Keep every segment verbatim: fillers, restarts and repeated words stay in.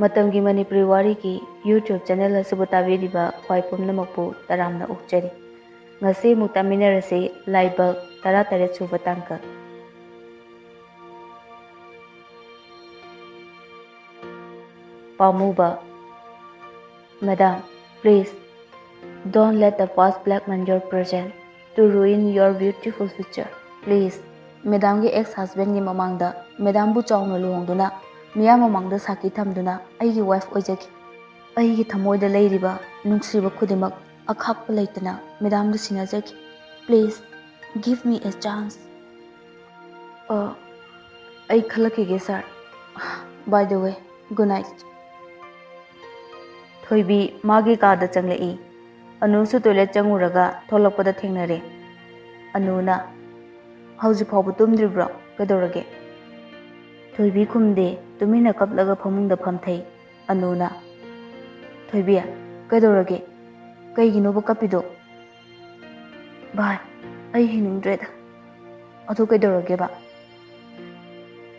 ꯃꯇꯝꯒꯤ ꯃꯅꯤꯄꯨꯔꯤ ꯋꯥꯔꯤꯒꯤ YouTube channel ꯑꯁꯤꯕꯨ ꯇꯥꯕꯤꯔꯤꯕ ꯈ꯭ꯋꯥꯏ ꯄꯨꯝꯅꯃꯛꯄꯨ ꯇꯔꯥꯝꯅ ꯑꯣꯛꯆꯔꯤ꯫ ꯉꯁꯤ ꯑꯃꯨꯛ ꯇꯥꯃꯤꯟꯅꯔꯁꯤ, ꯂꯥꯏꯕꯛ ꯇꯔꯥꯇꯔꯦꯠ ꯁꯨꯕ ꯇꯥꯡꯀꯛ꯫ ꯄꯥꯝꯃꯨꯕ꯫ Madam, please, don't let the past blackmail your present to ruin your beautiful future. Please. ꯃꯦꯗꯥꯝꯒꯤ ꯑꯦꯛꯁ ꯍꯁꯕꯦꯟꯒꯤ ꯃꯃꯥꯡꯗ ꯃꯦꯗꯥꯝꯕꯨ ꯆꯥꯎꯅ ꯂꯨꯍꯣꯡꯗꯨꯅ ꯃꯤꯌꯥꯝ ꯃꯃꯥꯡꯗ ꯁꯥꯈꯤ ꯊꯝꯗꯨꯅ ꯑꯩꯒꯤ ꯋꯥꯏꯐ ꯑꯣꯏꯖꯈꯤ꯫ ꯑꯩꯒꯤ ꯊꯃꯣꯏꯗ ꯂꯩꯔꯤꯕ ꯅꯨꯡꯁꯤꯕ ꯈꯨꯗꯤꯡꯃꯛ ꯑꯈꯥꯛꯄ ꯂꯩꯇꯅ ꯃꯦꯗꯥꯝꯗ ꯁꯤꯟꯅꯖꯈꯤ꯫ Please, give me a chance. ꯑ, ꯑꯩ ꯈꯜꯂꯛꯈꯤꯒꯦ, ꯁꯥꯔ꯫ By the way, good night. ꯊꯣꯏꯕꯤ ꯃꯥꯒꯤ ꯀꯥꯗ ꯆꯪꯂꯛꯏ꯫ ꯑꯅꯨꯁꯨ ꯇꯣꯏꯂꯦꯠ ꯆꯪꯉꯨꯔꯒ ꯊꯣꯛꯂꯛꯄꯗ ꯊꯦꯡꯅꯔꯦ꯫ ꯑꯅꯨꯅ, "ꯍꯧꯖꯤꯛ ꯐꯥꯎꯕ ꯇꯨꯝꯗ꯭ꯔꯤꯕ꯭ꯔꯣ? ꯀꯩꯗꯧꯔꯒꯦ?" ꯊꯣꯏꯕꯤ ꯈꯨꯝꯗꯦ, ꯇꯨꯃꯤꯟꯅ ꯀꯞꯂꯒ ꯐꯃꯨꯡꯗ ꯐꯝꯊꯩ꯫ ꯑꯅꯨꯅ, "ꯊꯣꯏꯕꯤ, ꯀꯩꯗꯧꯔꯒꯦ? ꯀꯩꯒꯤꯅꯣꯕ ꯀꯞꯄꯤꯗꯣ?" "ꯚꯥꯏ, ꯑꯩ ꯍꯤꯡꯅꯤꯡꯗ꯭ꯔꯦꯗ꯫" "ꯑꯗꯨ ꯀꯩꯗꯧꯔꯒꯦꯕ?"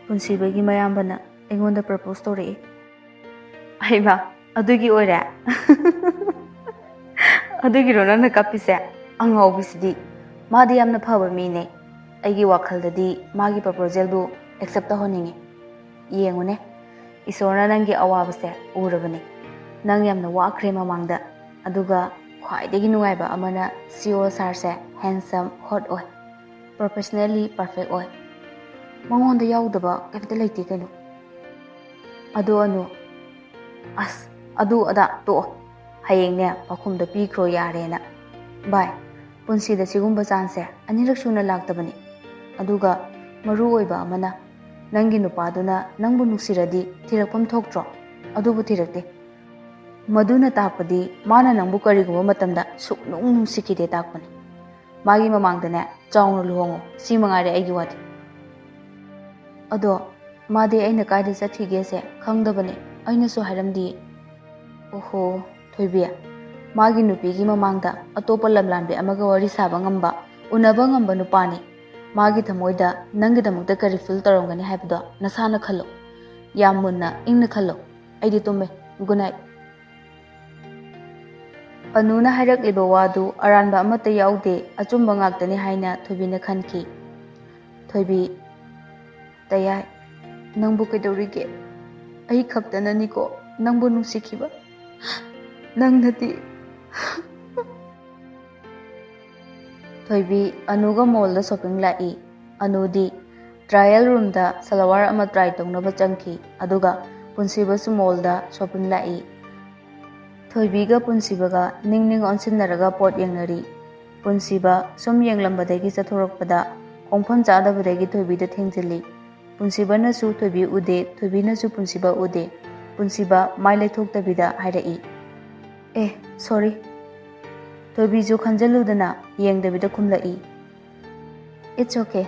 "ꯄꯨꯟꯁꯤꯕꯒꯤ ꯃꯌꯥꯝꯕꯅ ꯑꯩꯉꯣꯟꯗ ꯄ꯭ꯔꯄꯣꯁ ꯇꯧꯔꯛꯏ꯫" "ꯍꯩꯃꯥ, ꯑꯗꯨꯒꯤ ꯑꯣꯏꯔꯦ?" "ꯑꯗꯨꯒꯤꯔꯣ ꯅꯪꯅ ꯀꯞꯄꯤꯁꯦ? ꯑꯉꯥꯎꯕꯤꯁꯤꯗꯤ꯫ ꯃꯥꯗꯤ ꯌꯥꯝꯅ ꯐꯕ ꯃꯤꯅꯦ꯫ ꯑꯩꯒꯤ ꯋꯥꯈꯜꯗꯗꯤ ꯃꯥꯒꯤ ꯄ꯭ꯔꯄꯣꯖꯦꯜꯕꯨ ꯑꯦꯛꯁꯦꯞ ꯇꯧꯍꯟꯅꯤꯡꯉꯤ꯫ ꯌꯦꯡꯉꯨꯅꯦ, ꯏꯁꯣꯔꯅ ꯅꯪꯒꯤ ꯑꯋꯥꯕꯁꯦ ꯎꯔꯕꯅꯦ꯫ ꯅꯪ ꯌꯥꯝꯅ ꯋꯥꯈ꯭ꯔꯦ ꯃꯃꯥꯡꯗ꯫ ꯑꯗꯨꯒ ꯈ꯭ꯋꯥꯏꯗꯒꯤ ꯅꯨꯡꯉꯥꯏꯕ ꯑꯃꯅ, ꯁꯤ ꯑꯣ ꯁꯥꯔꯁꯦ ꯍꯦꯟꯁꯝ, ꯍꯣꯠ ꯑꯣꯏ, ꯄ꯭ꯔꯣꯐꯦꯁꯅꯦꯜꯂꯤ ꯄꯔꯐꯦꯛ ꯑꯣꯏ꯫ ꯃꯉꯣꯟꯗ ꯌꯥꯎꯗꯕ ꯀꯩꯝꯇ ꯂꯩꯇꯦ ꯀꯩꯅꯣ꯫" "ꯑꯗꯣ ꯑꯅꯨ, ꯑꯁ, ꯑꯗꯨ ꯑꯗꯥ ꯇꯣꯛꯑꯣ꯫ ꯍꯌꯦꯡꯅꯦ ꯄꯥꯎꯈꯨꯝꯗ ꯄꯤꯈ꯭ꯔꯣ ꯌꯥꯔꯦꯅ꯫ ꯚꯥꯏ, ꯄꯨꯟꯁꯤꯗ ꯁꯤꯒꯨꯝꯕ ꯆꯥꯟꯁꯁꯦ ꯑꯅꯤꯔꯛ ꯁꯨꯅ ꯂꯥꯛꯇꯕꯅꯤ꯫ ꯑꯗꯨꯒ ꯃꯔꯨ ꯑꯣꯏꯕ ꯑꯃꯅ, ꯅꯪꯒꯤ ꯅꯨꯄꯥꯗꯨꯅ ꯅꯪꯕꯨ ꯅꯨꯡꯁꯤꯔꯗꯤ ꯊꯤꯔꯛꯐꯝ ꯊꯣꯛꯇ꯭ꯔꯣ? ꯑꯗꯨꯕꯨ ꯊꯤꯔꯛꯇꯦ꯫ ꯃꯗꯨꯅ ꯇꯥꯛꯄꯗꯤ ꯃꯥꯅ ꯅꯪꯕꯨ ꯀꯔꯤꯒꯨꯝꯕ ꯃꯇꯝꯗ ꯁꯨꯛꯅꯨꯡ ꯅꯨꯡꯁꯤꯈꯤꯗꯦ ꯇꯥꯛꯄꯅꯤ꯫ ꯃꯥꯒꯤ ꯃꯃꯥꯡꯗꯅꯦ ꯆꯥꯎꯅ ꯂꯨꯍꯣꯡꯉꯣ, ꯁꯤ ꯃꯉꯥꯏꯔꯦ ꯑꯩꯒꯤ ꯋꯥꯗꯤ꯫" "ꯑꯗꯣ ꯃꯥꯗꯤ ꯑꯩꯅ ꯀꯥꯏꯗ ꯆꯠꯈꯤꯒꯦꯁꯦ ꯈꯪꯗꯕꯅꯦ, ꯑꯩꯅꯁꯨ ꯍꯥꯏꯔꯝꯗꯤꯌꯦ꯫" "ꯑꯣꯍꯣ, ꯊꯣꯏꯕꯤ, ꯃꯥꯒꯤ ꯅꯨꯄꯤꯒꯤ ꯃꯃꯥꯡꯗ ꯑꯇꯣꯞꯄ ꯂꯝꯂꯥꯟꯕꯤ ꯑꯃꯒ ꯋꯥꯔꯤ ꯁꯥꯕ ꯉꯝꯕ, ꯎꯅꯕ ꯉꯝꯕ ꯅꯨꯄꯥꯅꯤ꯫ ꯃꯥꯒꯤ ꯊꯃꯣꯏꯗ ꯅꯪꯒꯤꯗꯃꯛꯇ ꯀꯔꯤ ꯐꯤꯜ ꯇꯧꯔꯝꯒꯅꯤ ꯍꯥꯏꯕꯗꯣ ꯅꯁꯥꯅ ꯈꯜꯂꯣ꯫ ꯌꯥꯝ ꯃꯨꯟꯅ, ꯏꯪꯅ ꯈꯜꯂꯣ꯫ ꯑꯩꯗꯤ ꯇꯨꯝꯃꯦ꯫ Good night꯫ ꯑꯅꯨꯅ ꯍꯥꯏꯔꯛꯂꯤꯕ ꯋꯥꯗꯨ ꯑꯔꯥꯟꯕ ꯑꯃꯠꯇ ꯌꯥꯎꯗꯦ, ꯑꯆꯨꯝꯕ ꯉꯥꯛꯇꯅꯤ ꯍꯥꯏꯅ ꯊꯣꯏꯕꯤꯅ ꯈꯟꯈꯤ꯫ ꯊꯣꯏꯕꯤ, "ꯇꯌꯥꯏ, ꯅꯪꯕꯨ ꯀꯩꯗꯧꯔꯤꯒꯦ? ꯑꯩ ꯈꯛꯇꯅꯅꯤꯀꯣ ꯅꯪꯕꯨ ꯅꯨꯡꯁꯤꯈꯤꯕ꯫ ꯅꯪꯅꯗꯤ" ꯊꯣꯏꯕꯤ ꯑꯅꯨꯒ ꯃꯣꯜꯗ ꯁꯣꯄꯤꯡ ꯂꯥꯛꯏ꯫ ꯑꯅꯨꯗꯤ ꯇ꯭ꯔꯥꯏꯌꯦꯜ ꯔꯨꯝꯗ ꯁꯂꯋꯥꯔ ꯑꯃ ꯇ꯭ꯔꯥꯏ ꯇꯧꯅꯕ ꯆꯪꯈꯤ, ꯑꯗꯨꯒ ꯄꯨꯟꯁꯤꯕꯁꯨ ꯃꯣꯜꯗ ꯁꯣꯄꯤꯡ ꯂꯥꯛꯏ꯫ ꯊꯣꯏꯕꯤꯒ ꯄꯨꯟꯁꯤꯕꯒ ꯅꯤꯡ ꯅꯤꯡ ꯑꯣꯟꯁꯤꯟꯅꯔꯒ ꯄꯣꯠ ꯌꯦꯡꯅꯔꯤ꯫ ꯄꯨꯟꯁꯤꯕ ꯁꯨꯝ ꯌꯦꯡꯂꯝꯕꯗꯒꯤ ꯆꯠꯊꯣꯔꯛꯄꯗ ꯈꯣꯡꯐꯝ ꯆꯥꯗꯕꯗꯒꯤ ꯊꯣꯏꯕꯤꯗ ꯊꯦꯡꯖꯤꯜꯂꯤ꯫ ꯄꯨꯟꯁꯤꯕꯅꯁꯨ ꯊꯣꯏꯕꯤ ꯎꯗꯦ, ꯊꯣꯏꯕꯤꯅꯁꯨ ꯄꯨꯟꯁꯤꯕ ꯎꯗꯦ꯫ ꯄꯨꯟꯁꯤꯕ ꯃꯥꯏ ꯂꯩꯊꯣꯛꯇꯕꯤꯗ ꯍꯥꯏꯔꯛꯏ, "ꯑꯦ, sorry꯫" ꯊꯣꯏꯕꯤꯁꯨ ꯈꯟꯖꯜꯂꯨꯗꯅ ꯌꯦꯡꯗꯕꯤꯗ ꯈꯨꯝꯂꯛꯏ, "It's okay꯫"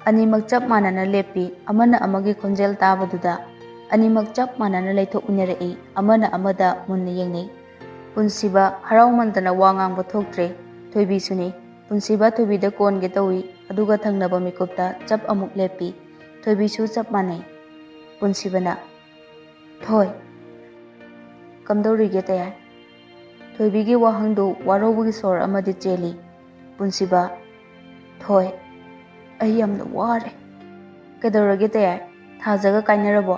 ꯑꯅꯤꯃꯛ ꯆꯞ ꯃꯥꯟꯅꯅ ꯂꯦꯞꯄꯤ꯫ ꯑꯃꯅ ꯑꯃꯒꯤ ꯈꯣꯟꯖꯦꯜ ꯇꯥꯕꯗꯨꯗ ꯑꯅꯤꯃꯛ ꯆꯞ ꯃꯥꯟꯅꯅ ꯂꯩꯊꯣꯛꯃꯤꯟꯅꯔꯛꯏ꯫ ꯑꯃꯅ ꯑꯃꯗ ꯃꯨꯟꯅ ꯌꯦꯡꯅꯩ꯫ ꯄꯨꯟꯁꯤꯕ ꯍꯔꯥꯎꯃꯟꯗꯅ ꯋꯥ ꯉꯥꯡꯕ ꯊꯣꯛꯇ꯭ꯔꯦ꯫ ꯊꯣꯏꯕꯤꯁꯨꯅꯤ꯫ ꯄꯨꯟꯁꯤꯕ ꯊꯣꯏꯕꯤꯗ ꯀꯣꯟꯒꯦ ꯇꯧꯏ, ꯑꯗꯨꯒ ꯊꯪꯅꯕ ꯃꯤꯀꯨꯞꯇ ꯆꯞ ꯑꯃꯨꯛ ꯂꯦꯞꯄꯤ꯫ ꯊꯣꯏꯕꯤꯁꯨ ꯆꯞ ꯃꯥꯟꯅꯩ꯫ ꯄꯨꯟꯁꯤꯕꯅ, "ꯊꯣꯏ꯫" "ꯀꯝꯗꯧꯔꯤꯒꯦ ꯇꯌꯥꯏ?" ꯊꯣꯏꯕꯤꯒꯤ ꯋꯥꯍꯪꯗꯨ ꯋꯥꯔꯧꯕꯒꯤ ꯁꯣꯔ ꯑꯃꯗꯤ ꯆꯦꯜꯂꯤ꯫ ꯄꯨꯟꯁꯤꯕ, "ꯊꯣꯏ, ꯑꯩ ꯌꯥꯝꯅ ꯋꯥꯔꯦ꯫" "ꯀꯩꯗꯧꯔꯒꯦ ꯇꯌꯥꯏ? ꯊꯥꯖꯒ ꯀꯥꯏꯅꯔꯕꯣ?"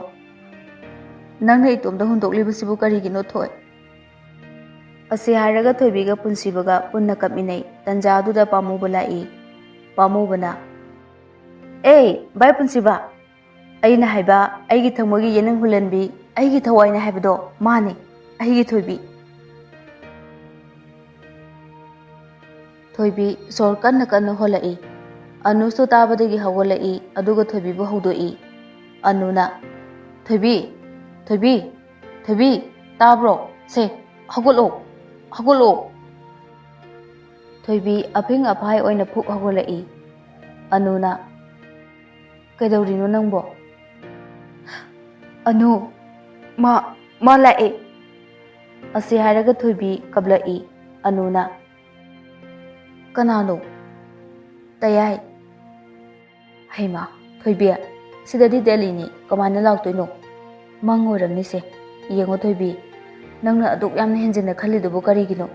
"ꯅꯪꯅ ꯏꯇꯣꯝꯇ ꯍꯨꯟꯗꯣꯛꯂꯤꯕꯁꯤꯕꯨ ꯀꯔꯤꯒꯤꯅꯣ ꯊꯣꯏ?" ꯑꯁꯤ ꯍꯥꯏꯔꯒ ꯊꯣꯏꯕꯤꯒ ꯄꯨꯟꯁꯤꯕꯒ ꯄꯨꯟꯅ ꯀꯞꯃꯤꯟꯅꯩ꯫ ꯇꯟꯖꯥ ꯑꯗꯨꯗ ꯄꯥꯝꯃꯨꯕ ꯂꯥꯛꯏ꯫ ꯄꯥꯝꯃꯨꯕꯅ, "ꯑꯦ, ꯚꯥꯏ ꯄꯨꯟꯁꯤꯕ, ꯑꯩꯅ ꯍꯥꯏꯕ ꯑꯩꯒꯤ ꯊꯃꯣꯏꯒꯤ ꯌꯦꯅꯤꯡ ꯍꯨꯜꯍꯟꯕꯤ, ꯑꯩꯒꯤ ꯊꯋꯥꯏꯅꯦ ꯍꯥꯏꯕꯗꯣ ꯃꯥꯅꯦ, ꯑꯩꯒꯤ ꯊꯣꯏꯕꯤ꯫" ꯊꯣꯏꯕꯤ ꯁꯣꯔ ꯀꯟꯅ ꯀꯟꯅ ꯍꯣꯜꯂꯛꯏ꯫ ꯑꯅꯨꯁꯨ ꯇꯥꯕꯗꯒꯤ ꯍꯧꯒꯠꯂꯛꯏ, ꯑꯗꯨꯒ ꯊꯣꯏꯕꯤꯕꯨ ꯍꯧꯗꯣꯛꯏ꯫ ꯑꯅꯨꯅ, "ꯊꯣꯏꯕꯤ, ꯊꯣꯏꯕꯤ, ꯊꯣꯏꯕꯤ, ꯇꯥꯕ꯭ꯔꯣ? ꯁꯦ, ꯍꯧꯒꯠꯂꯣ, ꯍꯧꯒꯠꯂꯣ!" ꯊꯣꯏꯕꯤ ꯑꯐꯤꯡ ꯑꯐꯥꯏ ꯑꯣꯏꯅ ꯐꯨꯛ ꯍꯧꯒꯠꯂꯛꯏ꯫ ꯑꯅꯨꯅ, "ꯀꯩꯗꯧꯔꯤꯅꯣ ꯅꯪꯕꯣ?" "ꯑꯅꯨ, ꯃꯥ, ꯃꯥ ꯂꯥꯛꯑꯦ!" ꯑꯁꯤ ꯍꯥꯏꯔꯒ ꯊꯣꯏꯕꯤ ꯀꯞꯂꯛꯏ꯫ ꯑꯅꯨꯅ, "ꯀꯅꯥꯅꯣ?" "ꯇꯌꯥꯏ꯫" "ꯍꯩꯃꯥ, ꯊꯣꯏꯕꯤ, ꯁꯤꯗꯗꯤ ꯗꯦꯜꯂꯤꯅꯤ, ꯀꯃꯥꯏꯅ ꯂꯥꯛꯇꯣꯏꯅꯣ?" "ꯃꯪ ꯑꯣꯏꯔꯝꯅꯤꯁꯦ꯫ ꯌꯦꯡꯉꯣ ꯊꯣꯏꯕꯤ, ꯅꯪꯅ ꯑꯗꯨꯛ ꯌꯥꯝꯅ ꯍꯦꯟꯖꯤꯟꯅ ꯈꯜꯂꯤꯗꯨꯕꯨ ꯀꯔꯤꯒꯤꯅꯣ?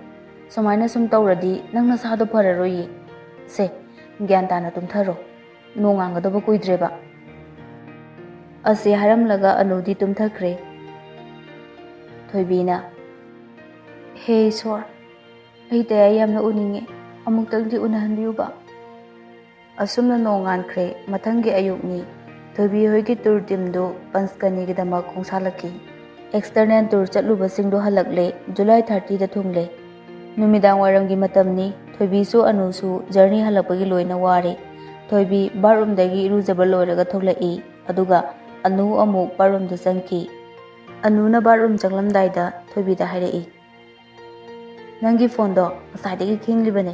ꯁꯨꯃꯥꯏꯅ ꯁꯨꯝ ꯇꯧꯔꯗꯤ ꯅꯪ ꯅꯁꯥꯗꯣ ꯐꯔꯔꯣꯏꯌꯦ꯫ ꯁꯦ, ꯒ꯭ꯌꯥꯟ ꯇꯥꯅ ꯇꯨꯝꯊꯔꯣ꯫ ꯅꯣꯡꯉꯥꯟꯒꯗꯕ ꯀꯨꯏꯗ꯭ꯔꯦꯕ"꯫ ꯑꯁꯤ ꯍꯥꯏꯔꯝꯂꯒ ꯑꯅꯨꯗꯤ ꯇꯨꯝꯊꯈ꯭ꯔꯦ꯫ ꯊꯣꯏꯕꯤꯅ, "ꯍꯦ ꯏꯁꯣꯔ, ꯑꯩ ꯇꯌꯥꯏ ꯌꯥꯝꯅ ꯎꯅꯤꯡꯉꯦ, ꯑꯃꯨꯛꯇꯪꯗꯤ ꯎꯅꯍꯟꯕꯤꯌꯨꯕ"꯫ ꯑꯁꯨꯝꯅ ꯅꯣꯡꯉꯥꯟꯈ꯭ꯔꯦ꯫ ꯃꯊꯪꯒꯤ ꯑꯌꯨꯛꯅꯤ꯫ ꯊꯣꯏꯕꯤ ꯍꯣꯏꯒꯤ ꯇꯨꯔ ꯇꯤꯝꯗꯨ ꯄꯟꯆꯀꯅꯤꯒꯤꯗꯃꯛ ꯈꯣꯡꯁꯥꯜꯂꯛꯈꯤ꯫ ꯑꯦꯛꯁꯇꯔꯅꯦꯜ ꯇꯨꯔ ꯆꯠꯂꯨꯕꯁꯤꯡꯗꯨ ꯍꯜꯂꯛꯂꯦ꯫ ꯖꯨꯂꯥꯏ ꯊꯥꯔꯇꯤꯗ ꯊꯨꯡꯂꯦ꯫ ꯅꯨꯃꯤꯗꯥꯡ ꯋꯥꯏꯔꯝꯒꯤ ꯃꯇꯝꯅꯤ꯫ ꯊꯣꯏꯕꯤꯁꯨ ꯑꯅꯨꯁꯨ ꯖꯔꯅꯤ ꯍꯜꯂꯛꯄꯒꯤ ꯂꯣꯏꯅ ꯋꯥꯔꯦ꯫ ꯊꯣꯏꯕꯤ ꯕꯥꯠꯔꯨꯝꯗꯒꯤ ꯏꯔꯨꯖꯕ ꯂꯣꯏꯔꯒ ꯊꯣꯛꯂꯛꯏ꯫ ꯑꯗꯨꯒ ꯑꯅꯨ ꯑꯃꯨꯛ ꯕꯥꯠꯔꯨꯝꯗ ꯆꯪꯈꯤ꯫ ꯑꯅꯨꯅ ꯕꯥꯠꯔꯨꯝ ꯆꯪꯂꯝꯗꯥꯏꯗ ꯊꯣꯏꯕꯤꯗ ꯍꯥꯏꯔꯛꯏ, "ꯅꯪꯒꯤ ꯐꯣꯟꯗꯣ ꯉꯁꯥꯏꯗꯒꯤ ꯈꯤꯡꯂꯤꯕꯅꯦ"꯫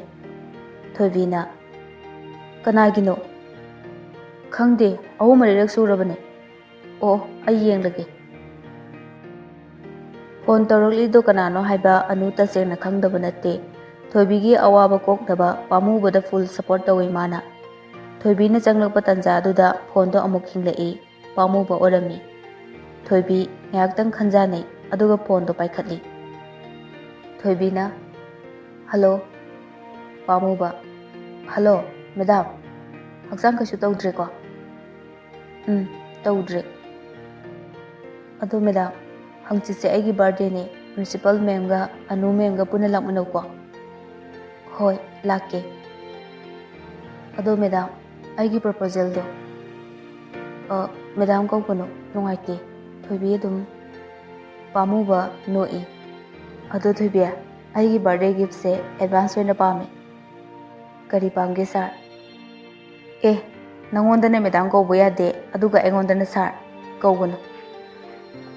ꯊꯣꯏꯕꯤꯅ, "ꯀꯅꯥꯒꯤꯅꯣ?" "ꯈꯪꯗꯦ, ꯑꯍꯨꯝ ꯃꯔꯤꯔꯛ ꯁꯨꯔꯕꯅꯦ"꯫ "ꯑꯣ, ꯑꯩ ꯌꯦꯡꯂꯒꯦ"꯫ ꯐꯣꯟ ꯇꯧꯔꯛꯂꯤꯗꯣ ꯀꯅꯥꯅꯣ ꯍꯥꯏꯕ ꯑꯅꯨ ꯇꯁꯦꯡꯅ ꯈꯪꯗꯕ ꯅꯠꯇꯦ꯫ ꯊꯣꯏꯕꯤꯒꯤ ꯑꯋꯥꯕ ꯀꯣꯛꯅꯕ ꯄꯥꯝꯃꯨꯕꯗ ꯐꯨꯜ ꯁꯄꯣꯔꯠ ꯇꯧꯏ ꯃꯥꯅ꯫ ꯊꯣꯏꯕꯤꯅ ꯆꯪꯂꯛꯄ ꯇꯥꯟꯖꯥꯗꯨꯗ ꯐꯣꯟꯗꯣ ꯑꯃꯨꯛ ꯈꯤꯡꯂꯛꯏ꯫ ꯄꯥꯝꯃꯨꯕ ꯑꯣꯏꯔꯝꯃꯤ꯫ ꯊꯣꯏꯕꯤ ꯉꯥꯏꯍꯥꯛꯇꯪ ꯈꯟꯖꯥꯅꯩ, ꯑꯗꯨꯒ ꯐꯣꯟꯗꯣ ꯄꯥꯏꯈꯠꯂꯤ꯫ ꯊꯣꯏꯕꯤꯅ, "ꯍꯜꯂꯣ"꯫ ꯄꯥꯝꯃꯨꯕ, "ꯍꯜꯂꯣ, ꯃꯦꯗꯥꯝ꯫ ꯍꯛꯆꯥꯡ ꯀꯩꯁꯨ ꯇꯧꯗ꯭ꯔꯦꯀꯣ?" "ꯎꯝ, ꯇꯧꯗ꯭ꯔꯦ"꯫ "ꯑꯗꯣ ꯃꯦꯗꯥꯝ, ꯍꯪꯆꯤꯠꯁꯦ ꯑꯩꯒꯤ ꯕꯥꯔꯗꯦꯅꯦ꯫ ꯄ꯭ꯔꯤꯟꯁꯤꯄꯜ ꯃꯦꯝꯒ ꯑꯅꯨ ꯃꯦꯝꯒ ꯄꯨꯟꯅ ꯂꯥꯛꯃꯤꯟꯅꯧꯀꯣ"꯫ "ꯍꯣꯏ, ꯂꯥꯛꯀꯦ"꯫ "ꯑꯗꯣ ꯃꯦꯗꯥꯝ, ꯑꯩꯒꯤ ꯄ꯭ꯔꯣꯄꯣꯖꯦꯜꯗꯣ"꯫ "ꯑ, ꯃꯦꯗꯥꯝ ꯀꯧꯒꯅꯨ, ꯅꯨꯡꯉꯥꯏꯇꯦ"꯫ ꯊꯣꯏꯕꯤ ꯑꯗꯨꯝ꯫ ꯄꯥꯝꯃꯨꯕ ꯅꯣꯛꯏ꯫ "ꯑꯗꯣ ꯊꯣꯏꯕꯤ, ꯑꯩꯒꯤ ꯕꯥꯔꯗꯦ ꯒꯤꯐꯁꯦ ꯑꯦꯗꯚꯥꯟꯁ ꯑꯣꯏꯅ ꯄꯥꯝꯃꯦ"꯫ "ꯀꯔꯤ ꯄꯥꯝꯒꯦ ꯁꯥꯔ?" "ꯑꯦ, ꯅꯪꯉꯣꯟꯗꯅ ꯃꯦꯗꯥꯝ ꯀꯧꯕ ꯌꯥꯗꯦ, ꯑꯗꯨꯒ ꯑꯩꯉꯣꯟꯗꯅ ꯁꯥꯔ ꯀꯧꯒꯅꯨ"꯫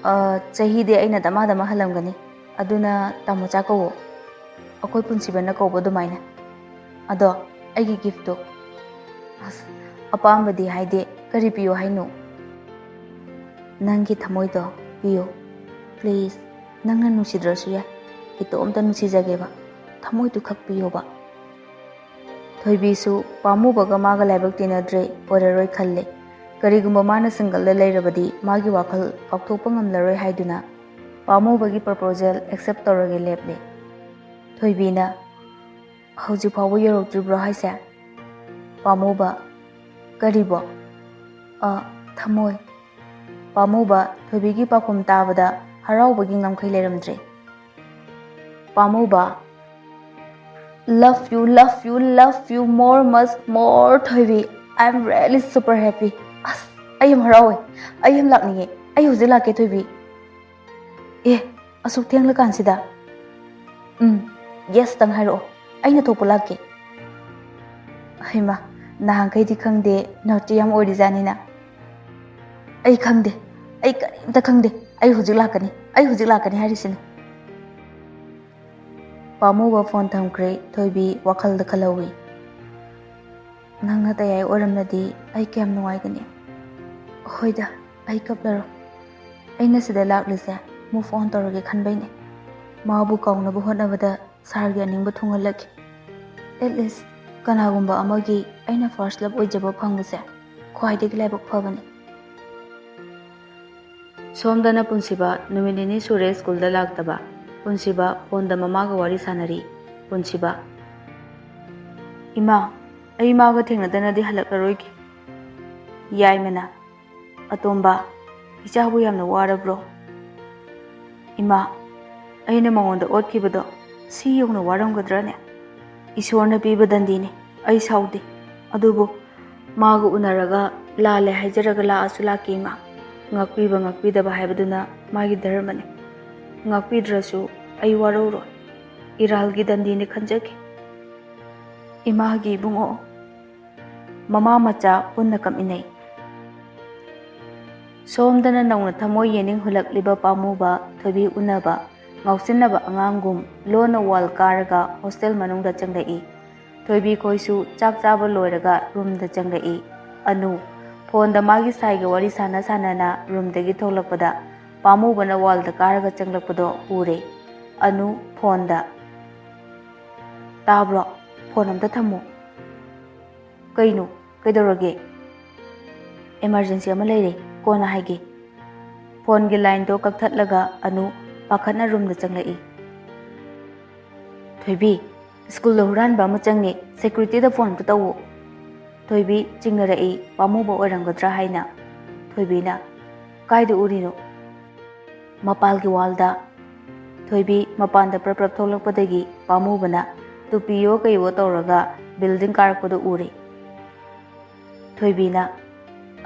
"ꯑ, ꯆꯍꯤꯗꯤ ꯑꯩꯅ ꯗꯃꯥ ꯗꯃꯥ ꯍꯜꯂꯝꯒꯅꯤ, ꯑꯗꯨꯅ ꯇꯥꯃꯣꯆꯥ ꯀꯧꯋꯣ, ꯑꯩꯈꯣꯏ ꯄꯨꯟꯁꯤꯕꯅ ꯀꯧꯕ ꯑꯗꯨꯃꯥꯏꯅ꯫ ꯑꯗꯣ ꯑꯩꯒꯤ ꯒꯤꯐꯇꯣ"꯫ "ꯑꯁ, ꯑꯄꯥꯝꯕꯗꯤ ꯍꯥꯏꯗꯦ, ꯀꯔꯤ ꯄꯤꯌꯣ ꯍꯥꯏꯅꯣ?" "ꯅꯪꯒꯤ ꯊꯃꯣꯏꯗꯣ ꯄꯤꯌꯣ꯫ ꯄ꯭ꯂꯤꯖ, ꯅꯪꯅ ꯅꯨꯡꯁꯤꯗ꯭ꯔꯁꯨ ꯌꯥꯏ, ꯏꯇꯣꯝꯇ ꯅꯨꯡꯁꯤꯖꯒꯦꯕ꯫ ꯊꯃꯣꯏꯗꯨ ꯈꯛ ꯄꯤꯌꯣꯕ"꯫ ꯊꯣꯏꯕꯤꯁꯨ ꯄꯥꯝꯃꯨꯕꯒ ꯃꯥꯒ ꯂꯥꯏꯕꯛ ꯇꯤꯟꯅꯗ꯭ꯔꯦ, ꯑꯣꯏꯔꯔꯣꯏ ꯈꯜꯂꯦ꯫ ꯀꯔꯤꯒꯨꯝꯕ ꯃꯥꯅ ꯁꯤꯡꯒꯜꯗ ꯂꯩꯔꯕꯗꯤ ꯃꯥꯒꯤ ꯋꯥꯈꯜ ꯀꯥꯎꯊꯣꯛꯄ ꯉꯝꯂꯔꯣꯏ ꯍꯥꯏꯗꯨꯅ ꯄꯥꯝꯃꯨꯕꯒꯤ ꯄ꯭ꯔꯄꯣꯖꯦꯜ ꯑꯦꯛꯁꯦꯞ ꯇꯧꯔꯒꯦ ꯂꯦꯞꯂꯦ꯫ ꯊꯣꯏꯕꯤꯅ, "ꯍꯧꯖꯤꯛ ꯐꯥꯎꯕ ꯌꯧꯔꯛꯇ꯭ꯔꯤꯕ꯭ꯔꯣ ꯍꯥꯏꯁꯦ?" ꯄꯥꯝꯃꯨꯕ, "ꯀꯔꯤꯕꯣ?" "ꯑ, ꯊꯃꯣꯏ꯫" ꯄꯥꯝꯃꯨꯕ ꯊꯣꯏꯕꯤꯒꯤ ꯄꯥꯎꯈꯨꯝ ꯇꯥꯕꯗ ꯍꯔꯥꯎꯕꯒꯤ ꯉꯝꯈꯩ ꯂꯩꯔꯝꯗ꯭ꯔꯦ꯫ ꯄꯥꯝꯃꯨꯕ, "Love you, love you, love you more, much more, ꯊꯣꯏꯕꯤ꯫ I am really super happy꯫ ꯑꯁ, ꯑꯩ ꯌꯥꯝ ꯍꯔꯥꯎꯋꯦ꯫ ꯑꯩ ꯌꯥꯝ ꯂꯥꯛꯅꯤꯡꯉꯦ꯫ ꯑꯩ ꯍꯧꯖꯤꯛ ꯂꯥꯛꯀꯦ, ꯊꯣꯏꯕꯤ꯫" "ꯑꯦ, ꯑꯁꯨꯛ ꯊꯦꯡꯂꯀꯥꯟꯁꯤꯗ?" "ꯎꯝ, yes ꯇꯪ ꯍꯥꯏꯔꯛꯑꯣ꯫ ꯑꯩꯅ ꯊꯣꯛꯄ ꯂꯥꯛꯀꯦ꯫" "ꯍꯩꯃꯥ, ꯅꯍꯥꯟꯈꯩꯗꯤ ꯈꯪꯗꯦ, ꯅꯣꯇꯤ ꯌꯥꯝ ꯑꯣꯏꯔꯤꯖꯥꯠꯅꯤꯅ꯫" "ꯑꯩ ꯈꯪꯗꯦ, ꯑꯩ ꯀꯔꯤꯝꯇ ꯈꯪꯗꯦ꯫ ꯑꯩ ꯍꯧꯖꯤꯛ ꯂꯥꯛꯀꯅꯤ, ꯑꯩ ꯍꯧꯖꯤꯛ ꯂꯥꯛꯀꯅꯤ ꯍꯥꯏꯔꯤꯁꯤꯅꯤ꯫" ꯄꯥꯝꯃꯨꯕ ꯐꯣꯟ ꯊꯝꯈ꯭ꯔꯦ꯫ ꯊꯣꯏꯕꯤ ꯋꯥꯈꯜꯗ ꯈꯜꯍꯧꯏ꯫ "ꯅꯪꯅ ꯇꯌꯥꯏ ꯑꯣꯏꯔꯝꯂꯗꯤ ꯑꯩ ꯀꯌꯥꯝ ꯅꯨꯡꯉꯥꯏꯒꯅꯤ꯫" "ꯍꯣꯏꯗ, ꯑꯩ ꯀꯞꯂꯔꯣꯏ꯫ ꯑꯩꯅ ꯁꯤꯗ ꯂꯥꯛꯂꯤꯁꯦ move on ꯇꯧꯔꯒꯦ ꯈꯟꯕꯩꯅꯦ꯫ ꯃꯥꯕꯨ ꯀꯥꯎꯅꯕ ꯍꯣꯠꯅꯕꯗ ꯁꯥꯔꯒꯤ ꯑꯅꯤꯡꯕ ꯊꯨꯡꯍꯜꯂꯛꯈꯤ꯫ At least ꯀꯅꯥꯒꯨꯝꯕ ꯑꯃꯒꯤ ꯑꯩꯅ first love ꯑꯣꯏꯖꯕ ꯐꯪꯕꯁꯦ ꯈ꯭ꯋꯥꯏꯗꯒꯤ ꯂꯥꯏꯕꯛ ꯐꯕꯅꯤ꯫" ꯁꯣꯝꯗꯅ ꯄꯨꯟꯁꯤꯕ ꯅꯨꯃꯤꯠ ꯅꯤꯅꯤ ꯁꯨꯔꯦ ꯁ꯭ꯀꯨꯜꯗ ꯂꯥꯛꯇꯕ꯫ ꯄꯨꯟꯁꯤꯕ ꯐꯣꯟꯗ ꯃꯃꯥꯒ ꯋꯥꯔꯤ ꯁꯥꯟꯅꯔꯤ꯫ ꯄꯨꯟꯁꯤꯕ, "ꯏꯃꯥ, ꯑꯩ ꯃꯥꯒ ꯊꯦꯡꯅꯗꯅꯗꯤ ꯍꯜꯂꯛꯂꯔꯣꯏꯒꯦ꯫" ꯌꯥꯏꯃꯅ, "ꯑꯇꯣꯝꯕ, ꯏꯆꯥꯕꯨ ꯌꯥꯝꯅ ꯋꯥꯔꯕ꯭ꯔꯣ?" "ꯏꯃꯥ, ꯑꯩꯅ ꯃꯉꯣꯟꯗ ꯑꯣꯠꯈꯤꯕꯗꯣ ꯁꯤ ꯌꯧꯅ ꯋꯥꯔꯝꯒꯗ꯭ꯔꯅꯦ? ꯏꯁꯣꯔꯅ ꯄꯤꯕ ꯗꯟꯗꯤꯅꯤ꯫ ꯑꯩ ꯁꯥꯎꯗꯦ꯫ ꯑꯗꯨꯕꯨ ꯃꯥꯒ ꯎꯅꯔꯒ ꯂꯥꯜꯂꯦ ꯍꯥꯏꯖꯔꯒ ꯂꯥꯛꯑꯁꯨ ꯂꯥꯛꯀꯦ ꯏꯃꯥ꯫ ꯉꯥꯛꯄꯤꯕ ꯉꯥꯛꯄꯤꯗꯕ ꯍꯥꯏꯕꯗꯨꯅ ꯃꯥꯒꯤ ꯙꯔꯃꯅꯤ꯫ ꯉꯥꯛꯄꯤꯗ꯭ꯔꯁꯨ ꯑꯩ ꯋꯥꯔꯧꯔꯣꯏ꯫ ꯏꯔꯥꯜꯒꯤ ꯗꯟꯗꯤꯅꯤ ꯈꯟꯖꯒꯦ꯫" ꯏꯃꯥꯒꯤ ꯏꯕꯨꯡꯉꯣ꯫ ꯃꯃꯥ ꯃꯆꯥ ꯄꯨꯟꯅ ꯀꯞꯃꯤꯟꯅꯩ꯫ ꯁꯣꯝꯗꯅ ꯅꯧꯅ ꯊꯃꯣꯏ ꯌꯦꯅꯤꯡ ꯍꯨꯜꯂꯛꯂꯤꯕ ꯄꯥꯝꯃꯨꯕ ꯊꯣꯏꯕꯤ ꯎꯅꯕ ꯉꯥꯎꯁꯤꯟꯅꯕ ꯑꯉꯥꯡꯒꯨꯝ ꯂꯣꯟꯅ ꯋꯥꯜ ꯀꯥꯔꯒ ꯍꯣꯁꯇꯦꯜ ꯃꯅꯨꯡꯗ ꯆꯪꯂꯛꯏ꯫ ꯊꯣꯏꯕꯤ ꯈꯣꯏꯁꯨ ꯆꯥꯛ ꯆꯥꯕ ꯂꯣꯏꯔꯒ ꯔꯨꯝꯗ ꯆꯪꯂꯛꯏ꯫ ꯑꯅꯨ ꯐꯣꯟꯗ ꯃꯥꯒꯤ ꯁꯥꯏꯒ ꯋꯥꯔꯤ ꯁꯥꯟꯅ ꯁꯥꯟꯅꯅ ꯔꯨꯝꯗꯒꯤ ꯊꯣꯛꯂꯛꯄꯗ ꯄꯥꯝꯃꯨꯕꯅ ꯋꯥꯜꯗ ꯀꯥꯔꯒ ꯆꯪꯂꯛꯄꯗꯣ ꯎꯔꯦ꯫ ꯑꯅꯨ ꯐꯣꯟꯗ, "ꯇꯥꯕ꯭ꯔꯣ? ꯐꯣꯟ ꯑꯝꯇ ꯊꯝꯃꯨ꯫" "ꯀꯩꯅꯣ? ꯀꯩꯗꯧꯔꯒꯦ?" "Emergency ꯑꯃ ꯂꯩꯔꯦ, ꯀꯣꯟꯅ ꯍꯥꯏꯒꯦ꯫" ꯐꯣꯟꯒꯤ ꯂꯥꯏꯟꯗꯣ ꯀꯛꯊꯠꯂꯒ ꯑꯅꯨ ꯄꯥꯈꯠꯅ ꯔꯨꯝꯗ ꯆꯪꯂꯛꯏ꯫ "ꯊꯣꯏꯕꯤ, ꯁ꯭ꯀꯨꯜꯗ ꯍꯨꯔꯥꯟꯕ ꯑꯃ ꯆꯪꯉꯦ, ꯁꯦꯀ꯭ꯌꯨꯔꯤꯇꯤꯗ ꯐꯣꯟ ꯑꯝꯇ ꯇꯧꯋꯣ꯫" ꯊꯣꯏꯕꯤ ꯆꯤꯡꯅꯔꯛꯏ, ꯄꯥꯝꯃꯨꯕ ꯑꯣꯏꯔꯝꯒꯗ꯭ꯔꯥ ꯍꯥꯏꯅ꯫ ꯊꯣꯏꯕꯤꯅ, "ꯀꯥꯏꯗ ꯎꯔꯤꯅꯣ?" "ꯃꯄꯥꯜꯒꯤ ꯋꯥꯜꯗ꯫" ꯊꯣꯏꯕꯤ ꯃꯄꯥꯟꯗ ꯄ꯭ꯔꯞ ꯄ꯭ꯔꯞ ꯊꯣꯛꯂꯛꯄꯗꯒꯤ ꯄꯥꯝꯃꯨꯕꯅ ꯇꯨꯄꯤꯌꯣ ꯀꯩꯌꯣ ꯇꯧꯔꯒ ꯕꯤꯜꯗꯤꯡ ꯀꯥꯔꯛꯄꯗꯨ ꯎꯔꯦ꯫ ꯊꯣꯏꯕꯤꯅ,